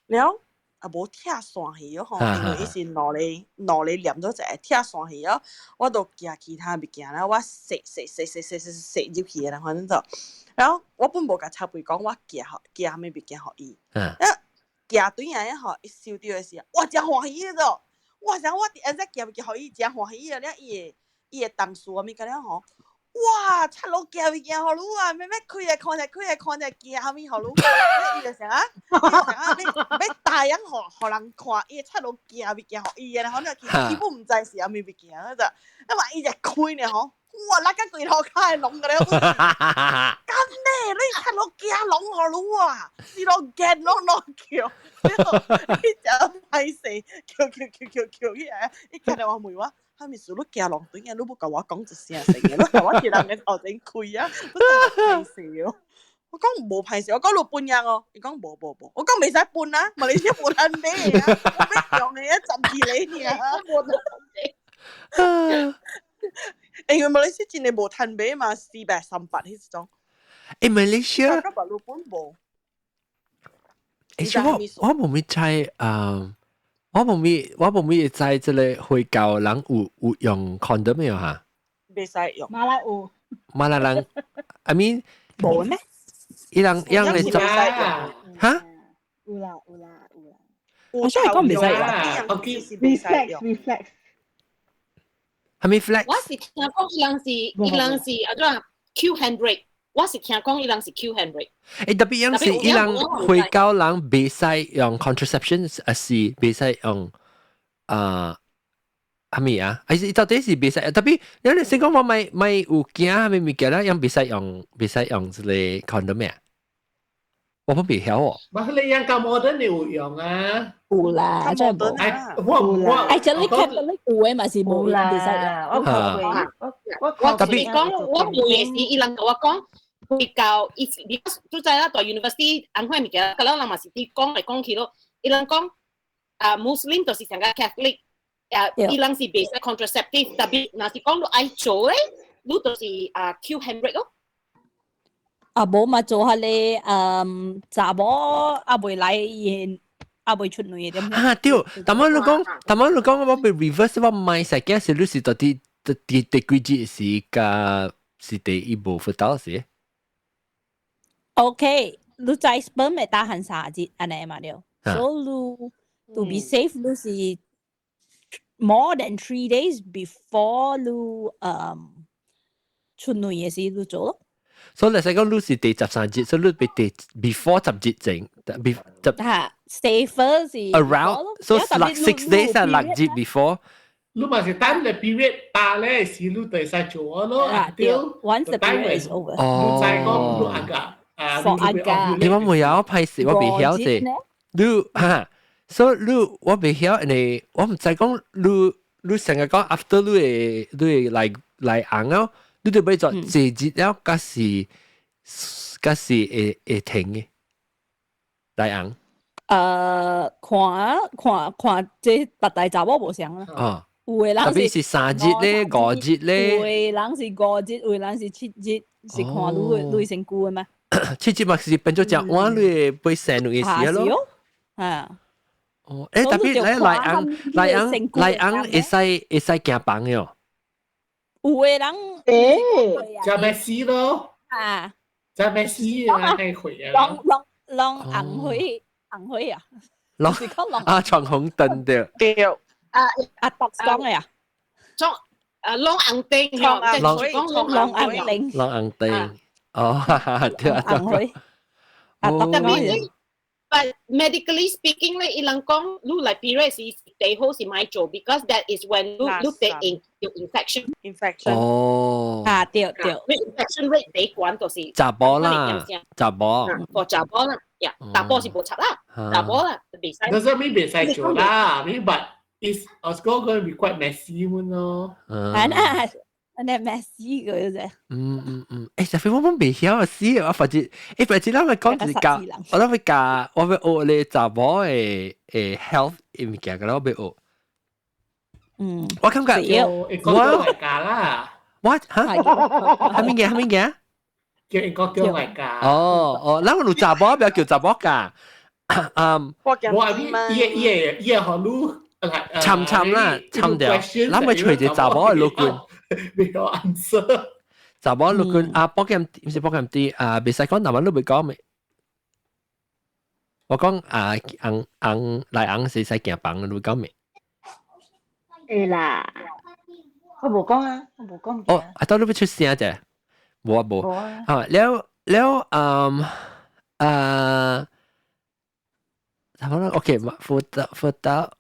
了啊無拆線去吼，因為伊是兩個兩個連做一個拆線去哦，我就寄其他物件啦，我踅踅踅踅踅踅踅入去啦，反正就，然後我本無共插肥講，我寄予寄啥物物件予伊，啊寄轉來吼，伊收著的時，哇誠歡喜的，我想我佇按怎寄物件予伊，誠歡喜啊！了伊的同事啥物甲了吼。哇！七佬寄物件予你啊，欲欲開來看者，開來看者，寄啥物予你？伊就想啊，伊就想啊，欲欲大樣予人看，伊七佬寄物件予伊的，然後呢，伊本毋知是啥物物件，就，啊嘛伊就開呢吼，哇！那個規頭殼會攏個了，敢呢？你七佬寄攏予你啊？是咯，寄攏攏叫，伊就歹勢，叫叫叫叫叫起來，伊今日我問我。啥物事你寄攏轉來，你無共我講一聲先嘅，你共我一人的頭前開啊，你真歹勢哦。我講無歹勢，我講你分樣哦，伊講無無無，我講袂使分啊，馬來西亞無通買啊，我欲用的啊，十二個爾。無通買。因為馬來西亞真的無通買嘛，400 300彼種。欸，馬來西亞。我日本無。欸，我無物知啊。我無物知這个回教人有用 condom 沒有哈？袂使用。馬來有。馬來人，I mean 無咩？伊人伊人來做哈？有啦有啦有啦。我真係講袂使用。 Reflex reflex。係咪 flex？我是聽講伊人是按怎 Q handbrake，我是聽講伊人是 Q handbrake。欸，特別樣是伊人回教人袂使用 contraception，還是袂使用啊？係咪啊？還是到底是袂使？特別你先講我買買有驚啥物物件啦，樣袂使用這個 condom 啊？我本袂曉哦。嘛，你樣較 modern 你有用啊？有啦，真係無。我我 Actually Catholic 有的嘛是無啦，袂使用。我我我特別講，我問的是伊人共我講，比較伊 because 都知啦，大 university 紅款物件，個人嘛是佇講來講去咯。伊人講啊，Muslim 就是成個 Catholic，啊，伊人是袂使 contraceptive，特別若是講你愛做咧，你就是啊 Q handbrake 咯。啊，無嘛做下咧，嗯，查某啊未來伊啊未出卵的點？啊對，但我你講，但我你講我被 reverse 我 mindset 嘅是你是到底第第幾節是加是第一部分到時？ OK，你知 sperm 會打限3日，按呢嘛對。所以你 to be safe，你是 more than 3 days before 你出卵的時你做咯。所以你使講你是第13日，所以你被第 before 10日整，before 十嚇，safer 是 around so like 6 days 啊，6日 before。你嘛是等你 period 打咧，時你就會使做咯。對，once the period is over。哦。你再講你阿個啊， for 阿個。你我沒有歹勢，我袂曉者。你哈，所以你我袂曉，你我毋知講你你成日講 after 你會你會來來紅了，你就欲做這日了，才是才是會會停的來紅。看看看，這別大查某無相啦。哦。有的人特別是3日咧，5日咧。有的人是5日，有的人是7日，是看你你身軀的嘛。7日嘛是變做食碗，你會被生卵的時咯。啊。哦，誒，特別咧來紅來紅來紅會使會使行房的哦。有的人誒，食咩事咯？啊，食咩事啊？係會啊。攏攏攏紅火紅火啊！攏啊，闖紅燈對。對。啊啊，讀講的啊，創啊攏紅燈，攏攏攏紅燈，攏紅燈。哦，哈哈，對啊，紅火。啊，讀講的。 But medically speaking 咧，伊人講你來 period 時最好是莫做，because that is when 你你得 in 有 infection。 infection。哦。啊，對對。 infection rate 最懸就是。查某啦，查某。 for 查某啦，呀，查埔是無插啦，查某啦，袂使。 Doesn't mean 袂使做啦，I mean but it's also going to be quite messy 咯。啊那，那 messy 個啫。嗯嗯嗯，誒，就飛我本袂曉啊死，我發覺，誒，發覺咱咪講就是教，我諗欲教，我欲學咧查某的的 health 的物件，個我欲學。我感覺我教啦。我哈？啥物件？啥物件？叫英國叫來教。哦哦，咱有查某，不要叫查某教。嗯，我我伊伊伊會予你參參啦，參掉，咱咪揣一個查某的老君。沒有 answer。查某老君啊，保險毋是保險啲啊，袂使講，南灣你袂講未？我講啊，紅紅來紅是使行房，你講未？會啦，我無講啊，我無講。哦，啊，到你欲出聲者，無啊無。啊，了了，嗯，啊，差不多，OK，輔導輔導，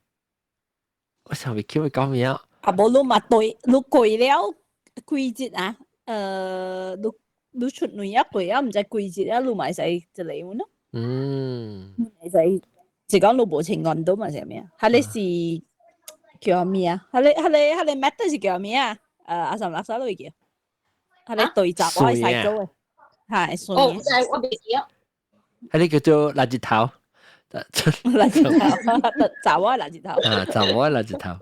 我想袂記欲講咩啊？啊，無你嘛對，你過了幾日啊？你你出卵一過啊，毋知幾日啊，你嘛會使一個咯。會使，是講你無穿condom 嘛是咩啊？彼个是叫咩啊？彼个彼個彼個 method 是叫咩啊？阿什垃圾都會叫，彼個對雜我會使做的，係哦，我袂記啊。彼個叫做垃圾頭。垃圾頭，查某垃圾頭。啊，查某垃圾頭。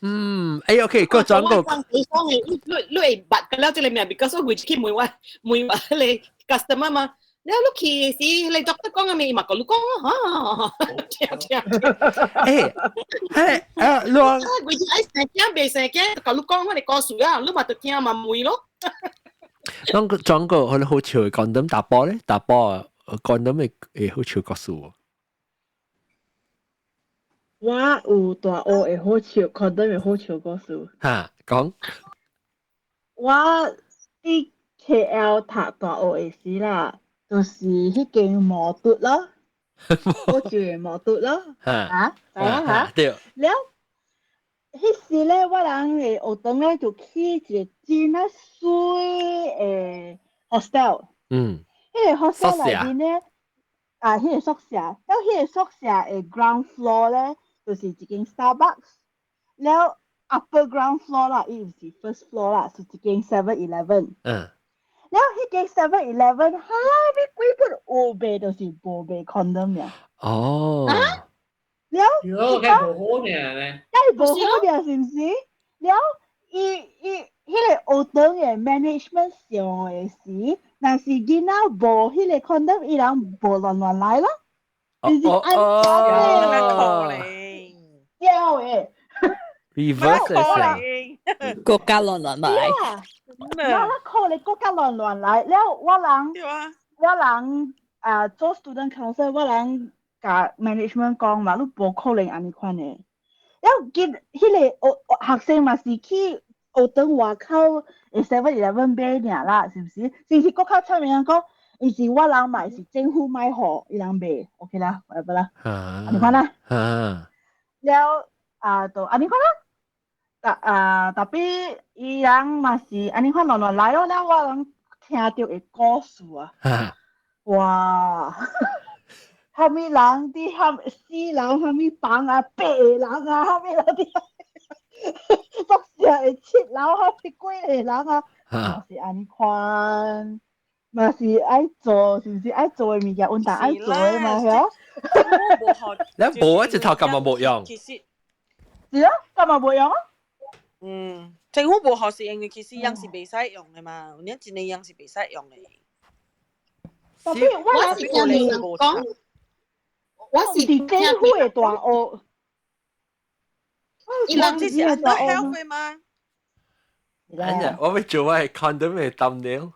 嗯，誒，OK，個轉個。你講嘅，你你會捌個了這個名，because 我每次去問我問我彼個 customer 嘛，了你去時，你 doctor 講嘅咩，伊嘛共你講啊，聽聽。誒，誒，啊，你我規日愛生囝袂生囝，共你講我個故事啊，你嘛著聽嘛問咯。講個轉個，佢好笑，condom 查埔咧，查埔 condom 會會好笑故事喎。我有大學會好笑，condom 會好笑故事。哈，講。我佇 KL 讀大學的時啦，就是彼間毛嘟咯，好笑的毛嘟咯。啊，知影哈？對。了，彼時咧，我人的學堂咧就去一個真啊媠的 hostel。彼個 hostel 內面咧，啊，彼個宿舍，了彼個宿舍的 ground floor 咧，就是一間 Starbucks，了 upper ground floor 啦，伊毋是 first floor 啦，是一間 Seven Eleven。了彼間 7-Eleven 哈咪鬼本有賣就是無賣 condom 呀。哦。了，喲，梗無好呢咧。梗無好呢，是毋是？了，伊伊彼個學堂的 management 想的是，若是囡仔無彼個 condom，伊人無亂亂來咯。就是按怎咧？笑的。 reverse 嘅國家亂亂來。我可能國家亂亂來，了我人我人啊做 student council，我人共 management 講嘛，你無可能按呢款的。了見彼個學學生嘛是去學堂外口的 7-Eleven 買爾啦，是毋是？是毋是閣較出名講，毋是我人買，是政府買予伊人賣，OK 啦，whatever 啦，按呢款啦。了啊，就按呢款啦。啊，tapi 伊人嘛是按呢款亂亂來咯，了我人聽著的故事啊，哇！啥物人佇遐四樓，啥物房啊，八個人啊，啥物人佇宿舍的7樓，啥物幾個人啊，嘛是按呢款，嘛是愛做，是毋是愛做的物件，阮逐愛做的嘛，係。你無一隻頭幹嘛無用？其實是啊，幹嘛無用啊？嗯，政府無學是因為其實樣是袂使用的嘛，你真的樣是袂使用的。我是聽人講，我是聽政府的大學。伊人這是 under health 的嗎？哎呀，我欲做我的 condom 的 thumbnail。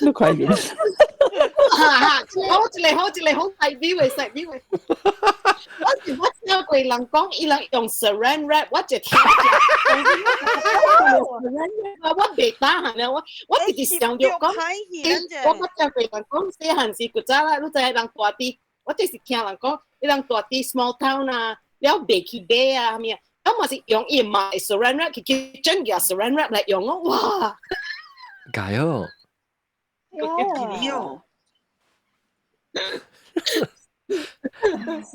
你快點！哈哈，好一個好一個好細 view 的細 view 的。我是我聽過人講，伊人用 Saran wrap，我就聽。Saran wrap 我袂打行了，我我直直想著講，我捌聽過人講，細漢時古早啦，你知影人大佇，我就是聽人講，伊人大佇 small town 啊，了袂去買啊，啥物啊，啊嘛是用伊買 Saran wrap 去去整個 Saran wrap 來用哦，哇！加油！哦！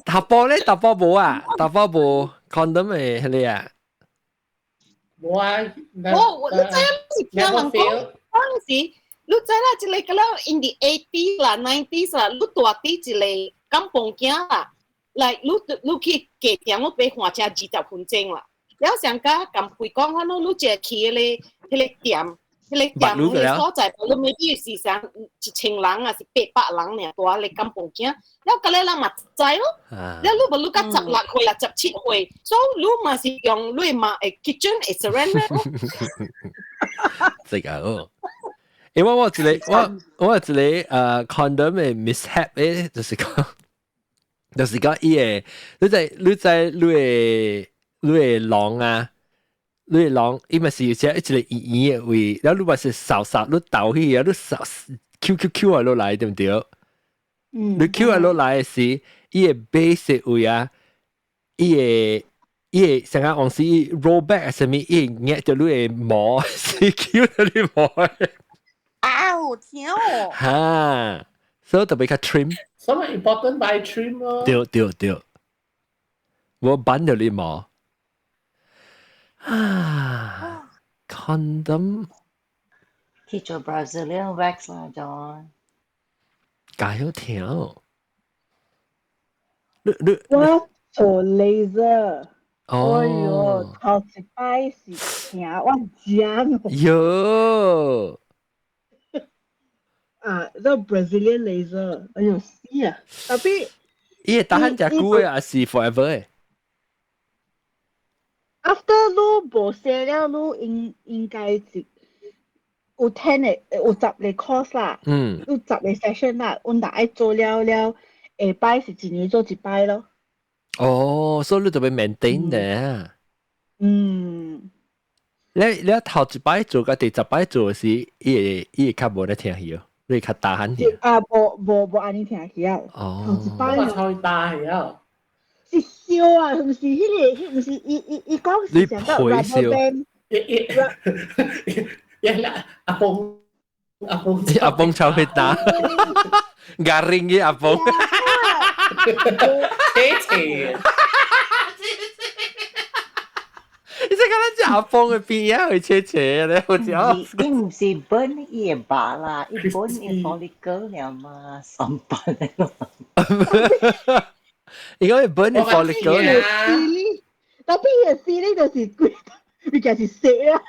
達波咧，達波無啊，達波無 condom 的彼個啊。無啊！我你知影是聽人講，嗰陣時你知啦，這個個了 in the 80s 啦，90s 啦，你大佇一個甘榜囝啦，來你你去過店，我爬換車20分鐘啦。了上加共開講，我儂你一個去彼個彼個店。彼個店彼個所在，你 maybe 是啥1000人啊，是800人爾，蹛咧甘榜囝，了個咧人嘛知咯。了你無你到16歲啊，17歲，所以你嘛是用你嘛會 kitchen 會 Saran wrap 咯。這個哦，因為我一個我我一個condom 的 mishap 咧，就是講，就是講伊個，你知你知你的你的籠啊。你籠伊嘛是有只一個圓圓的位，然後你嘛是掃掃，你倒去啊，你掃 Q Q Q 啊落來，對毋對？嗯。你 Q 啊落來的時，伊的 base 位啊，伊會伊會成個往時 roll back 啊啥物，伊會壓著你的毛，是 Q 著你毛的。啊，有聽哦。哈，所以特別較 trim。什麼 important by trim 咯？對對對，我扳著你毛。啊，condom 去做 Brazilian wax 啦，John。加好聽哦！你你我做 laser，哦，哎喲，頭一擺是疼，我驚。喲！啊，這 Brazilian laser，哎喲死啊！tapi 伊會tahan 誠久的，還是 forever 的？ After 你無生了，你應應該是有10個有10個 course 啦，有10個 session 啦，阮若愛做了了，下擺是一年做一擺咯。哦，所以你特別 maintain 的。嗯。你你頭一擺做，佮第10擺做時，伊會伊會較無咧疼去哦，你會較大漢去。啊，無無無按呢疼去啊。哦。頭一擺。我超大去啊！是燒啊，毋是彼個，毋是伊伊伊講是上到 rubber band。伊啦，阿公阿公阿公超會打，garing 嘅阿公。切切。你這個咱食風嘅邊啊，會切切咧，好似啊。伊毋是 burn 伊的肉啦，伊 burn 伊 follicle 了嘛，上班了。伊講伊 burn 伊 follicle 咧。但係伊的死咧就是鬼，伊就是死啊！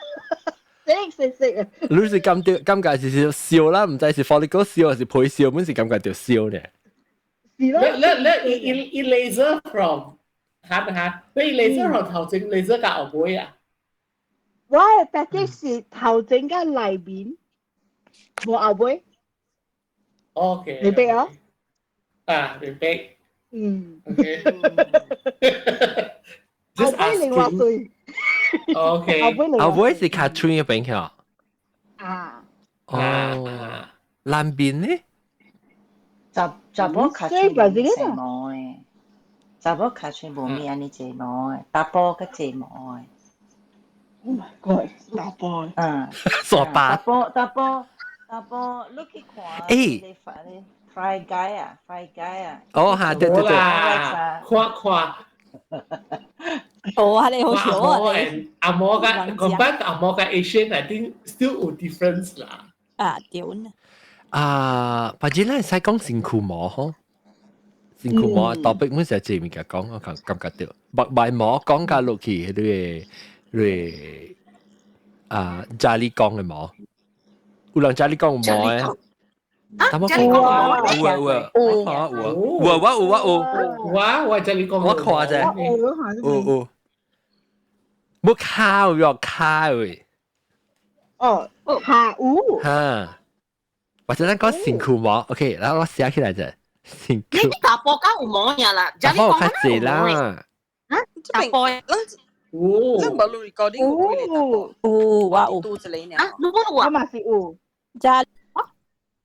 死死死啊！你是感覺感覺是燒啦，毋知是 follicle 燒還是皮燒，本是感覺著燒咧。是咯。你你你伊伊 laser from 嚇嚇，你 laser from 頭前 laser 甲後尾啊？我的 package 是頭前甲內面，無後尾。 OK。明白啊？啊，明白。嗯。 OK。後尾另外對。 OK。後尾是較脆嘅邊去。啊。哦。南邊呢？查查某較脆無濟毛的，查某較脆無物按呢濟毛的，查埔較濟毛的。 Oh my god！查埔。嗯。傻巴。查埔查埔查埔，你去看。欸。 Fry Guy 啊，Fry Guy 啊。哦，嚇，對對對。看看。哦，係你好笑啊！阿摩甲 compare 阿摩甲 Asian，I think still 有 difference 啦。啊，對呢。啊，或者咱會使講身軀毛吼，身軀毛 topic 本成這物件講，我感感覺到，目眉毛講甲落去，迄個個啊，家裡講的毛，有人家裡講有毛的。啊，家裡講有啊有啊有啊有啊有啊我有我有，我我家裡講，我看者，有有，無卡有卡喂，哦，卡有，哈。或者咱講身軀毛，OK，然後我寫起來者，身軀。你查埔敢有毛爾啦，查埔較濟啦。啊，查埔有。咱無 recording 有幾個查埔？有，我有。拄一個爾。啊，你無有啊？我嘛是有。加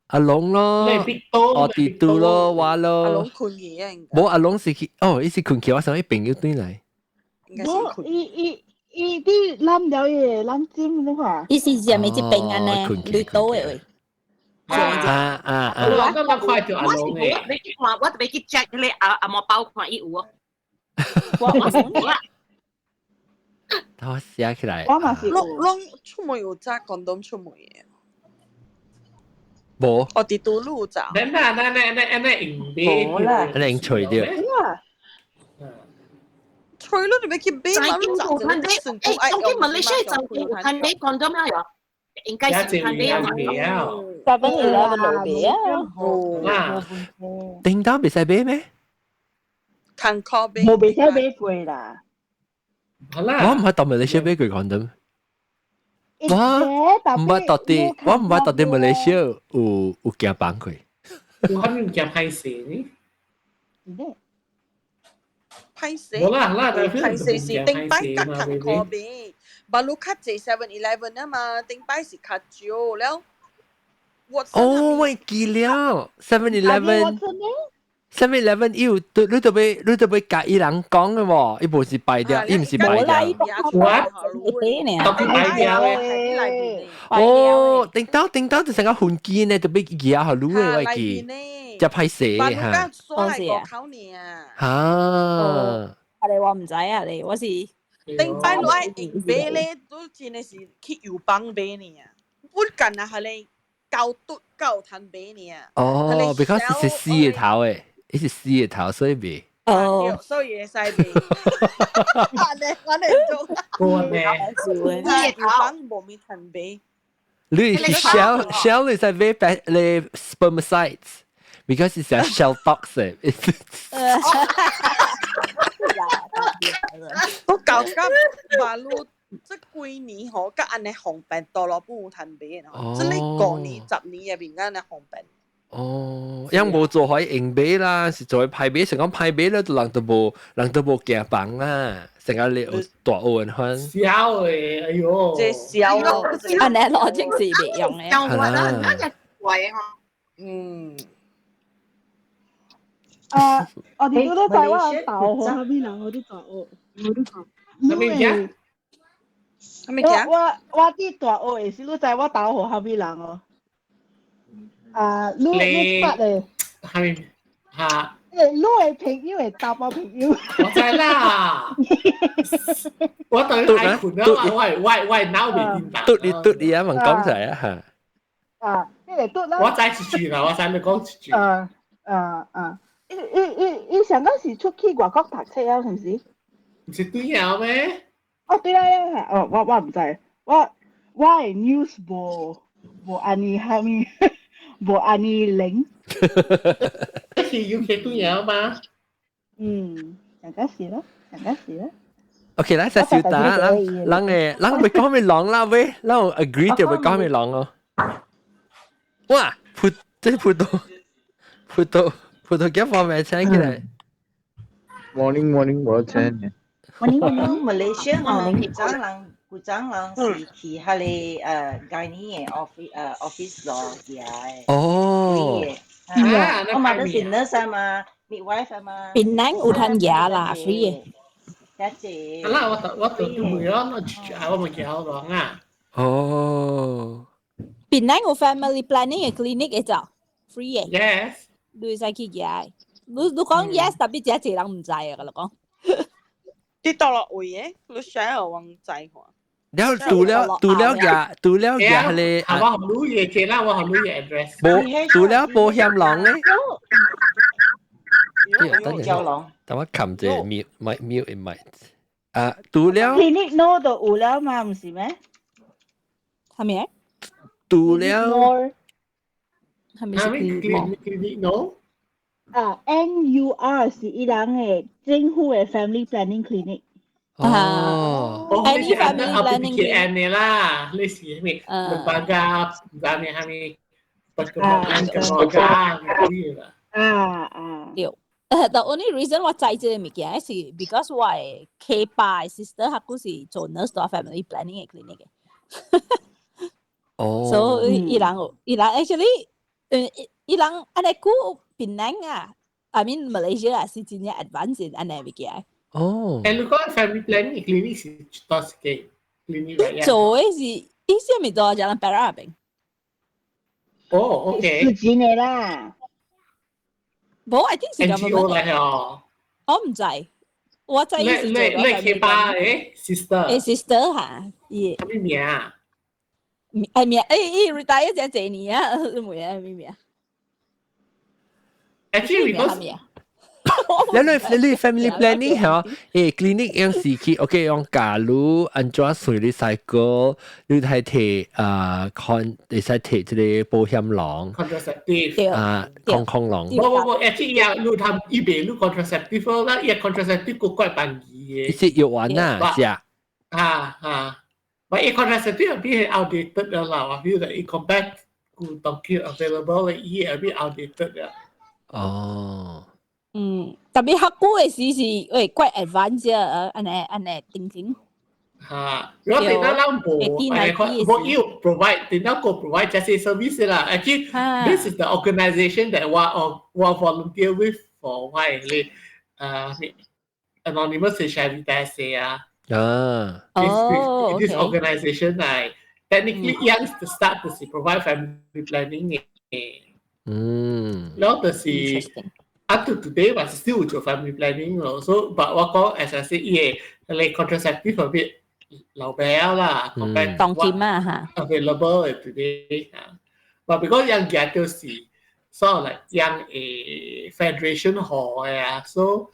阿龍咯，哦，弟弟咯，我咯。阿龍困去啊！無阿龍是去，哦，伊是困去，我想伊朋友轉來。無，伊伊伊啲攬了伊個攬尖，你看。伊是啥物一邊按呢？綠豆的位。啊啊啊！我剛剛看到阿龍的。你去看，我特別去 check 迄個阿阿毛包看伊有哦。我我有啦。等我寫起來。我嘛是。攏攏出門有紮廣東出門的。無。我佇都路紮。那那那那那那用買。無啦。那用吹掉。吹咯，你欲去買嘛？你紮一個算欸，當今馬來西亞就有通買 condom 了喲，應該是通買啊嘛。 7-Eleven 路邊啊。叮當袂使買咩？看靠買。無袂使買過啦。好啦。我毋捌到馬來西亞買過 condom。我毋捌到佇，我毋捌到佇馬來西亞有有行房過。有啥物物件歹勢呢？歹勢。無啦啦，歹勢是頂擺較艱苦買，馬路較濟 7-Eleven 啊嘛，頂擺是較少了。哦，我記了，7-Eleven。7-Eleven 伊有，你都欲你都欲共伊人講的無？伊無是擺掉，伊毋是擺掉。有啊，都擺掉的。哦，頂到頂到就成個分機呢，都欲寄予你的，我記。才歹勢哈。哈。啊！你我毋知啊，你我是。頂擺你愛用買咧，都真的是去藥房買爾。不干啊，係你高嘟高攤買爾。哦，because 是死的頭的，伊是死的頭，所以袂。哦，所以會使買。按呢，按呢做。過呢。藥房無物通買。你是 Shell Shell 你使買白你 spermicides。Because it's a shell box 誒。我搞甲馬路這幾年吼，佮按呢方便，多羅本有通買吼。這裡5年、10年的面按呢方便。哦，樣無做可以用買啦，是做歹買，成講歹買了，人都無人都無驚房啦，成個你有大學人款。痟的，哎喲。這痟咯，按呢邏輯是袂用的。係啦，那就貴吼。嗯。啊！我哋都在我大學下面啦，我啲大學，我啲大學。啥物件？啥物件？我我佇大學的時，你知我大學啥物人哦？啊，你你捌的？啥物？哈？你的朋友會查某朋友。我知啦，我等於愛困啊，我腦未顛打。嘟你嘟你啊，問講出嚟啊嚇。啊，你嚟嘟啦。我知一句啦，我知你講一句。啊啊啊！伊伊伊伊上嗰時出去外國讀冊啊，是毋是？毋是對了咩？哦，對啦，哦，我毋知，我的 news 無按呢蝦米，無按呢靈。是 UK 對了嗎？嗯，上個是咯，上個是咯。 OK，來先小打，咱咱誒，咱袂講咩狼啦喂，咱有 agree 就袂講咩狼哦。哇，葡這葡萄葡萄葡萄幾方面請起來。 Morning, morning，我請。 Morning, morning. Malaysia 哦，古早人古早人是去彼個gynae 的 office office 落嘅。哦。啊，我嘛都是 nurse 啊嘛，midwife 啊嘛。檳城有通夯啦，free 的。一隻。啊啦，我就都沒有，我我冇記好講啊。哦。檳城有 family planning 的 clinic 會做 free 的。 Yes。你會使去夯。你講 yes，特別真濟人毋知啊，我講。你到落位嘅，你 share 我知看。了除了除了夯，除了夯彼個。我學女嘅，其他我學女嘅 address。無除了保險廊咧。等陣，等我撳者 mute 咪 mute 咪。啊，除了。 Clinic no 就有了嘛，毋是咩？係咪？除了。係咪是 clinic no？啊，NUR 是伊人的政府的 family planning clinic。哦， Any family planning PKN 的啦，類似咩 lembaga 唔知咩係咪 perkembangan keluarga 嗰啲啦。啊啊，對。The only reason 我知這個物件是 because 我的 K 爸 sister 佢古是做 nurse 做 family planning 的 clinic 嘅。哦。所以伊人伊人 actually，伊人按呢久檳城啊，I mean Malaysia 啊是真正 advanced 按呢物件。哦。誒，如果 family planning clinic 是多少間 clinic 做的是，伊啥物做 Jalan Perak 邊。哦，OK。是真的啦。無，I think 是 NGO 嚟哦。我毋知，我知伊是做你你你爸誒 sister。誒 sister 嚇，伊。啥物名啊？哎名，誒伊 retire 這濟年啊，你問啊咩名？Actually because 你 family planning 嚇，誒 clinic 樣時期，OK 用假如按怎算你細個，你係提啊看，會使提這個保險囊，contraceptive 啊，空空囊。無無無，actually 伊你談伊袂你 contraceptive 啦，伊 contraceptive 個怪便宜嘅。是藥丸啊，食。啊啊，但伊 contraceptive 比 outdated 啦，我 feel that 伊 compare 古當今 available 伊會比 outdated 啦。哦。嗯，特別較久的時是喂怪 advanced 啊，按呢按呢定型。嚇，如果電腦咱無，無要 provide，電腦個 provide 這些 service 啦。Actually, this is the organisation that 我 volunteer with for 我的anonymous HIV test 啊。啊。 This this organisation 嚟，technically 樣 start 就是 provide family planning 嘅。然後就是。up to today 嘛是 still 有做 family planning 咯，so but 我講 as I say 伊個你 contraceptive 特別老病啦，當今啊嚇，available today 嚇，but because 樣嘢就是 sort of like 樣 federation 好嘅啊，so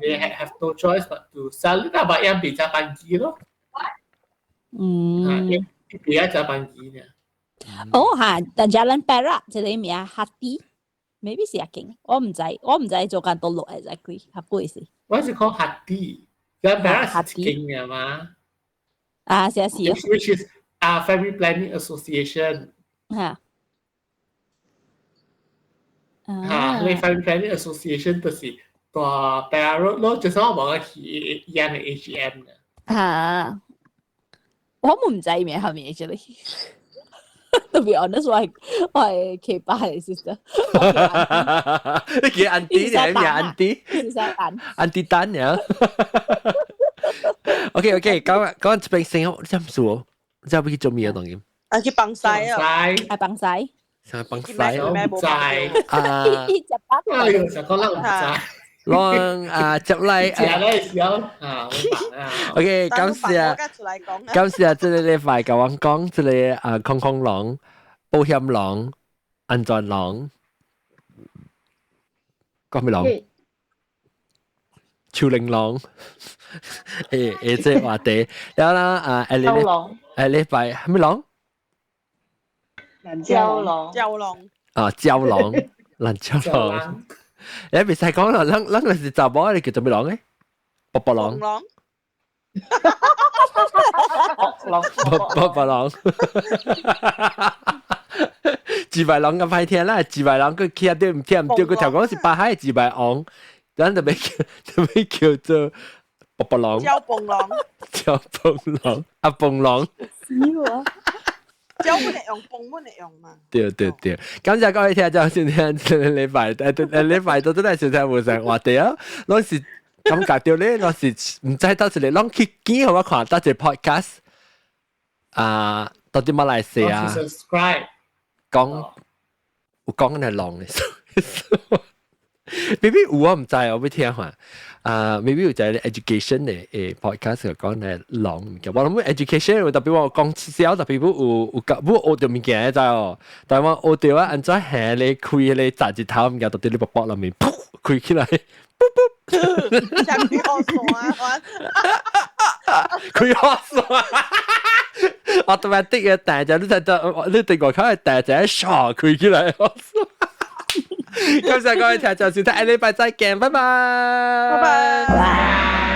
they have no choice but to sell it 啦，but 樣比較便宜咯，比較便宜呢。哦嚇，但 Jalan Perak 這個名 Hati。maybe 是一間，我毋知，我毋知做間倒落 exactly，較貴是。我是講 Hati， Jalan Perak 是一間嘅嘛？啊，是啊是啊。 Which is 啊 Family Planning Association。嚇。嚇，你 Family Planning Association 就是大 Perak Road 咯，就是我無去一樣嘅 AGM 嘅。嚇，我毋知名後面 actually。To be honest，我係奇葩嘅 sister。你叫 auntie 你咩 auntie？auntie 丹呀。OK OK，講講這邊先，你知唔知哦？你知唔去做咩啊？當然。啊，去幫曬啊！啊，幫曬。啥幫西唔知啊？哎呦，就講得唔知。攏啊，接來食咧時候啊，OK，感謝感謝，這個禮拜共我講這個啊，空空狼、保險狼、安全狼，講咩狼？超靈狼，這個話題，然後啦啊，禮拜咩狼？膠狼，膠狼，啊，膠狼，爛膠狼。你袂使講啦，咱咱就是查某，你叫做咩狼咧？卜卜狼。狼。狼。卜卜卜狼。自敗狼咁歹聽啦，自敗狼佢起對唔聽唔對，佢頭講是八海自敗王，咱就欲叫做卜卜狼。膠蹦狼。膠蹦狼，阿蹦狼。死我！膠本會用，蹦本會用嘛？對對對，感謝各位聽眾收聽，這個禮拜禮拜都真係收聽無成話題啊！攏是感覺到咧，攏是毋知到一個攏去見予我看到一個 podcast 啊，到底馬來西亞講有講那狼的，maybe 有我毋知，我欲聽看。啊，maybe 有一個 education 的podcast 講的狼物件，我諗 education 有特別我講少，特別有有有學著物件知哦。但我學著啊，按怎行咧開彼個雜誌頭物件，到底你卜卜內面，噗開起來，噗噗。像開火山，開火山，automatic 嘅大隻，你睇到你對外口係大隻，唰開起來。感謝各位聽眾收聽，下禮拜再見，拜拜，拜拜。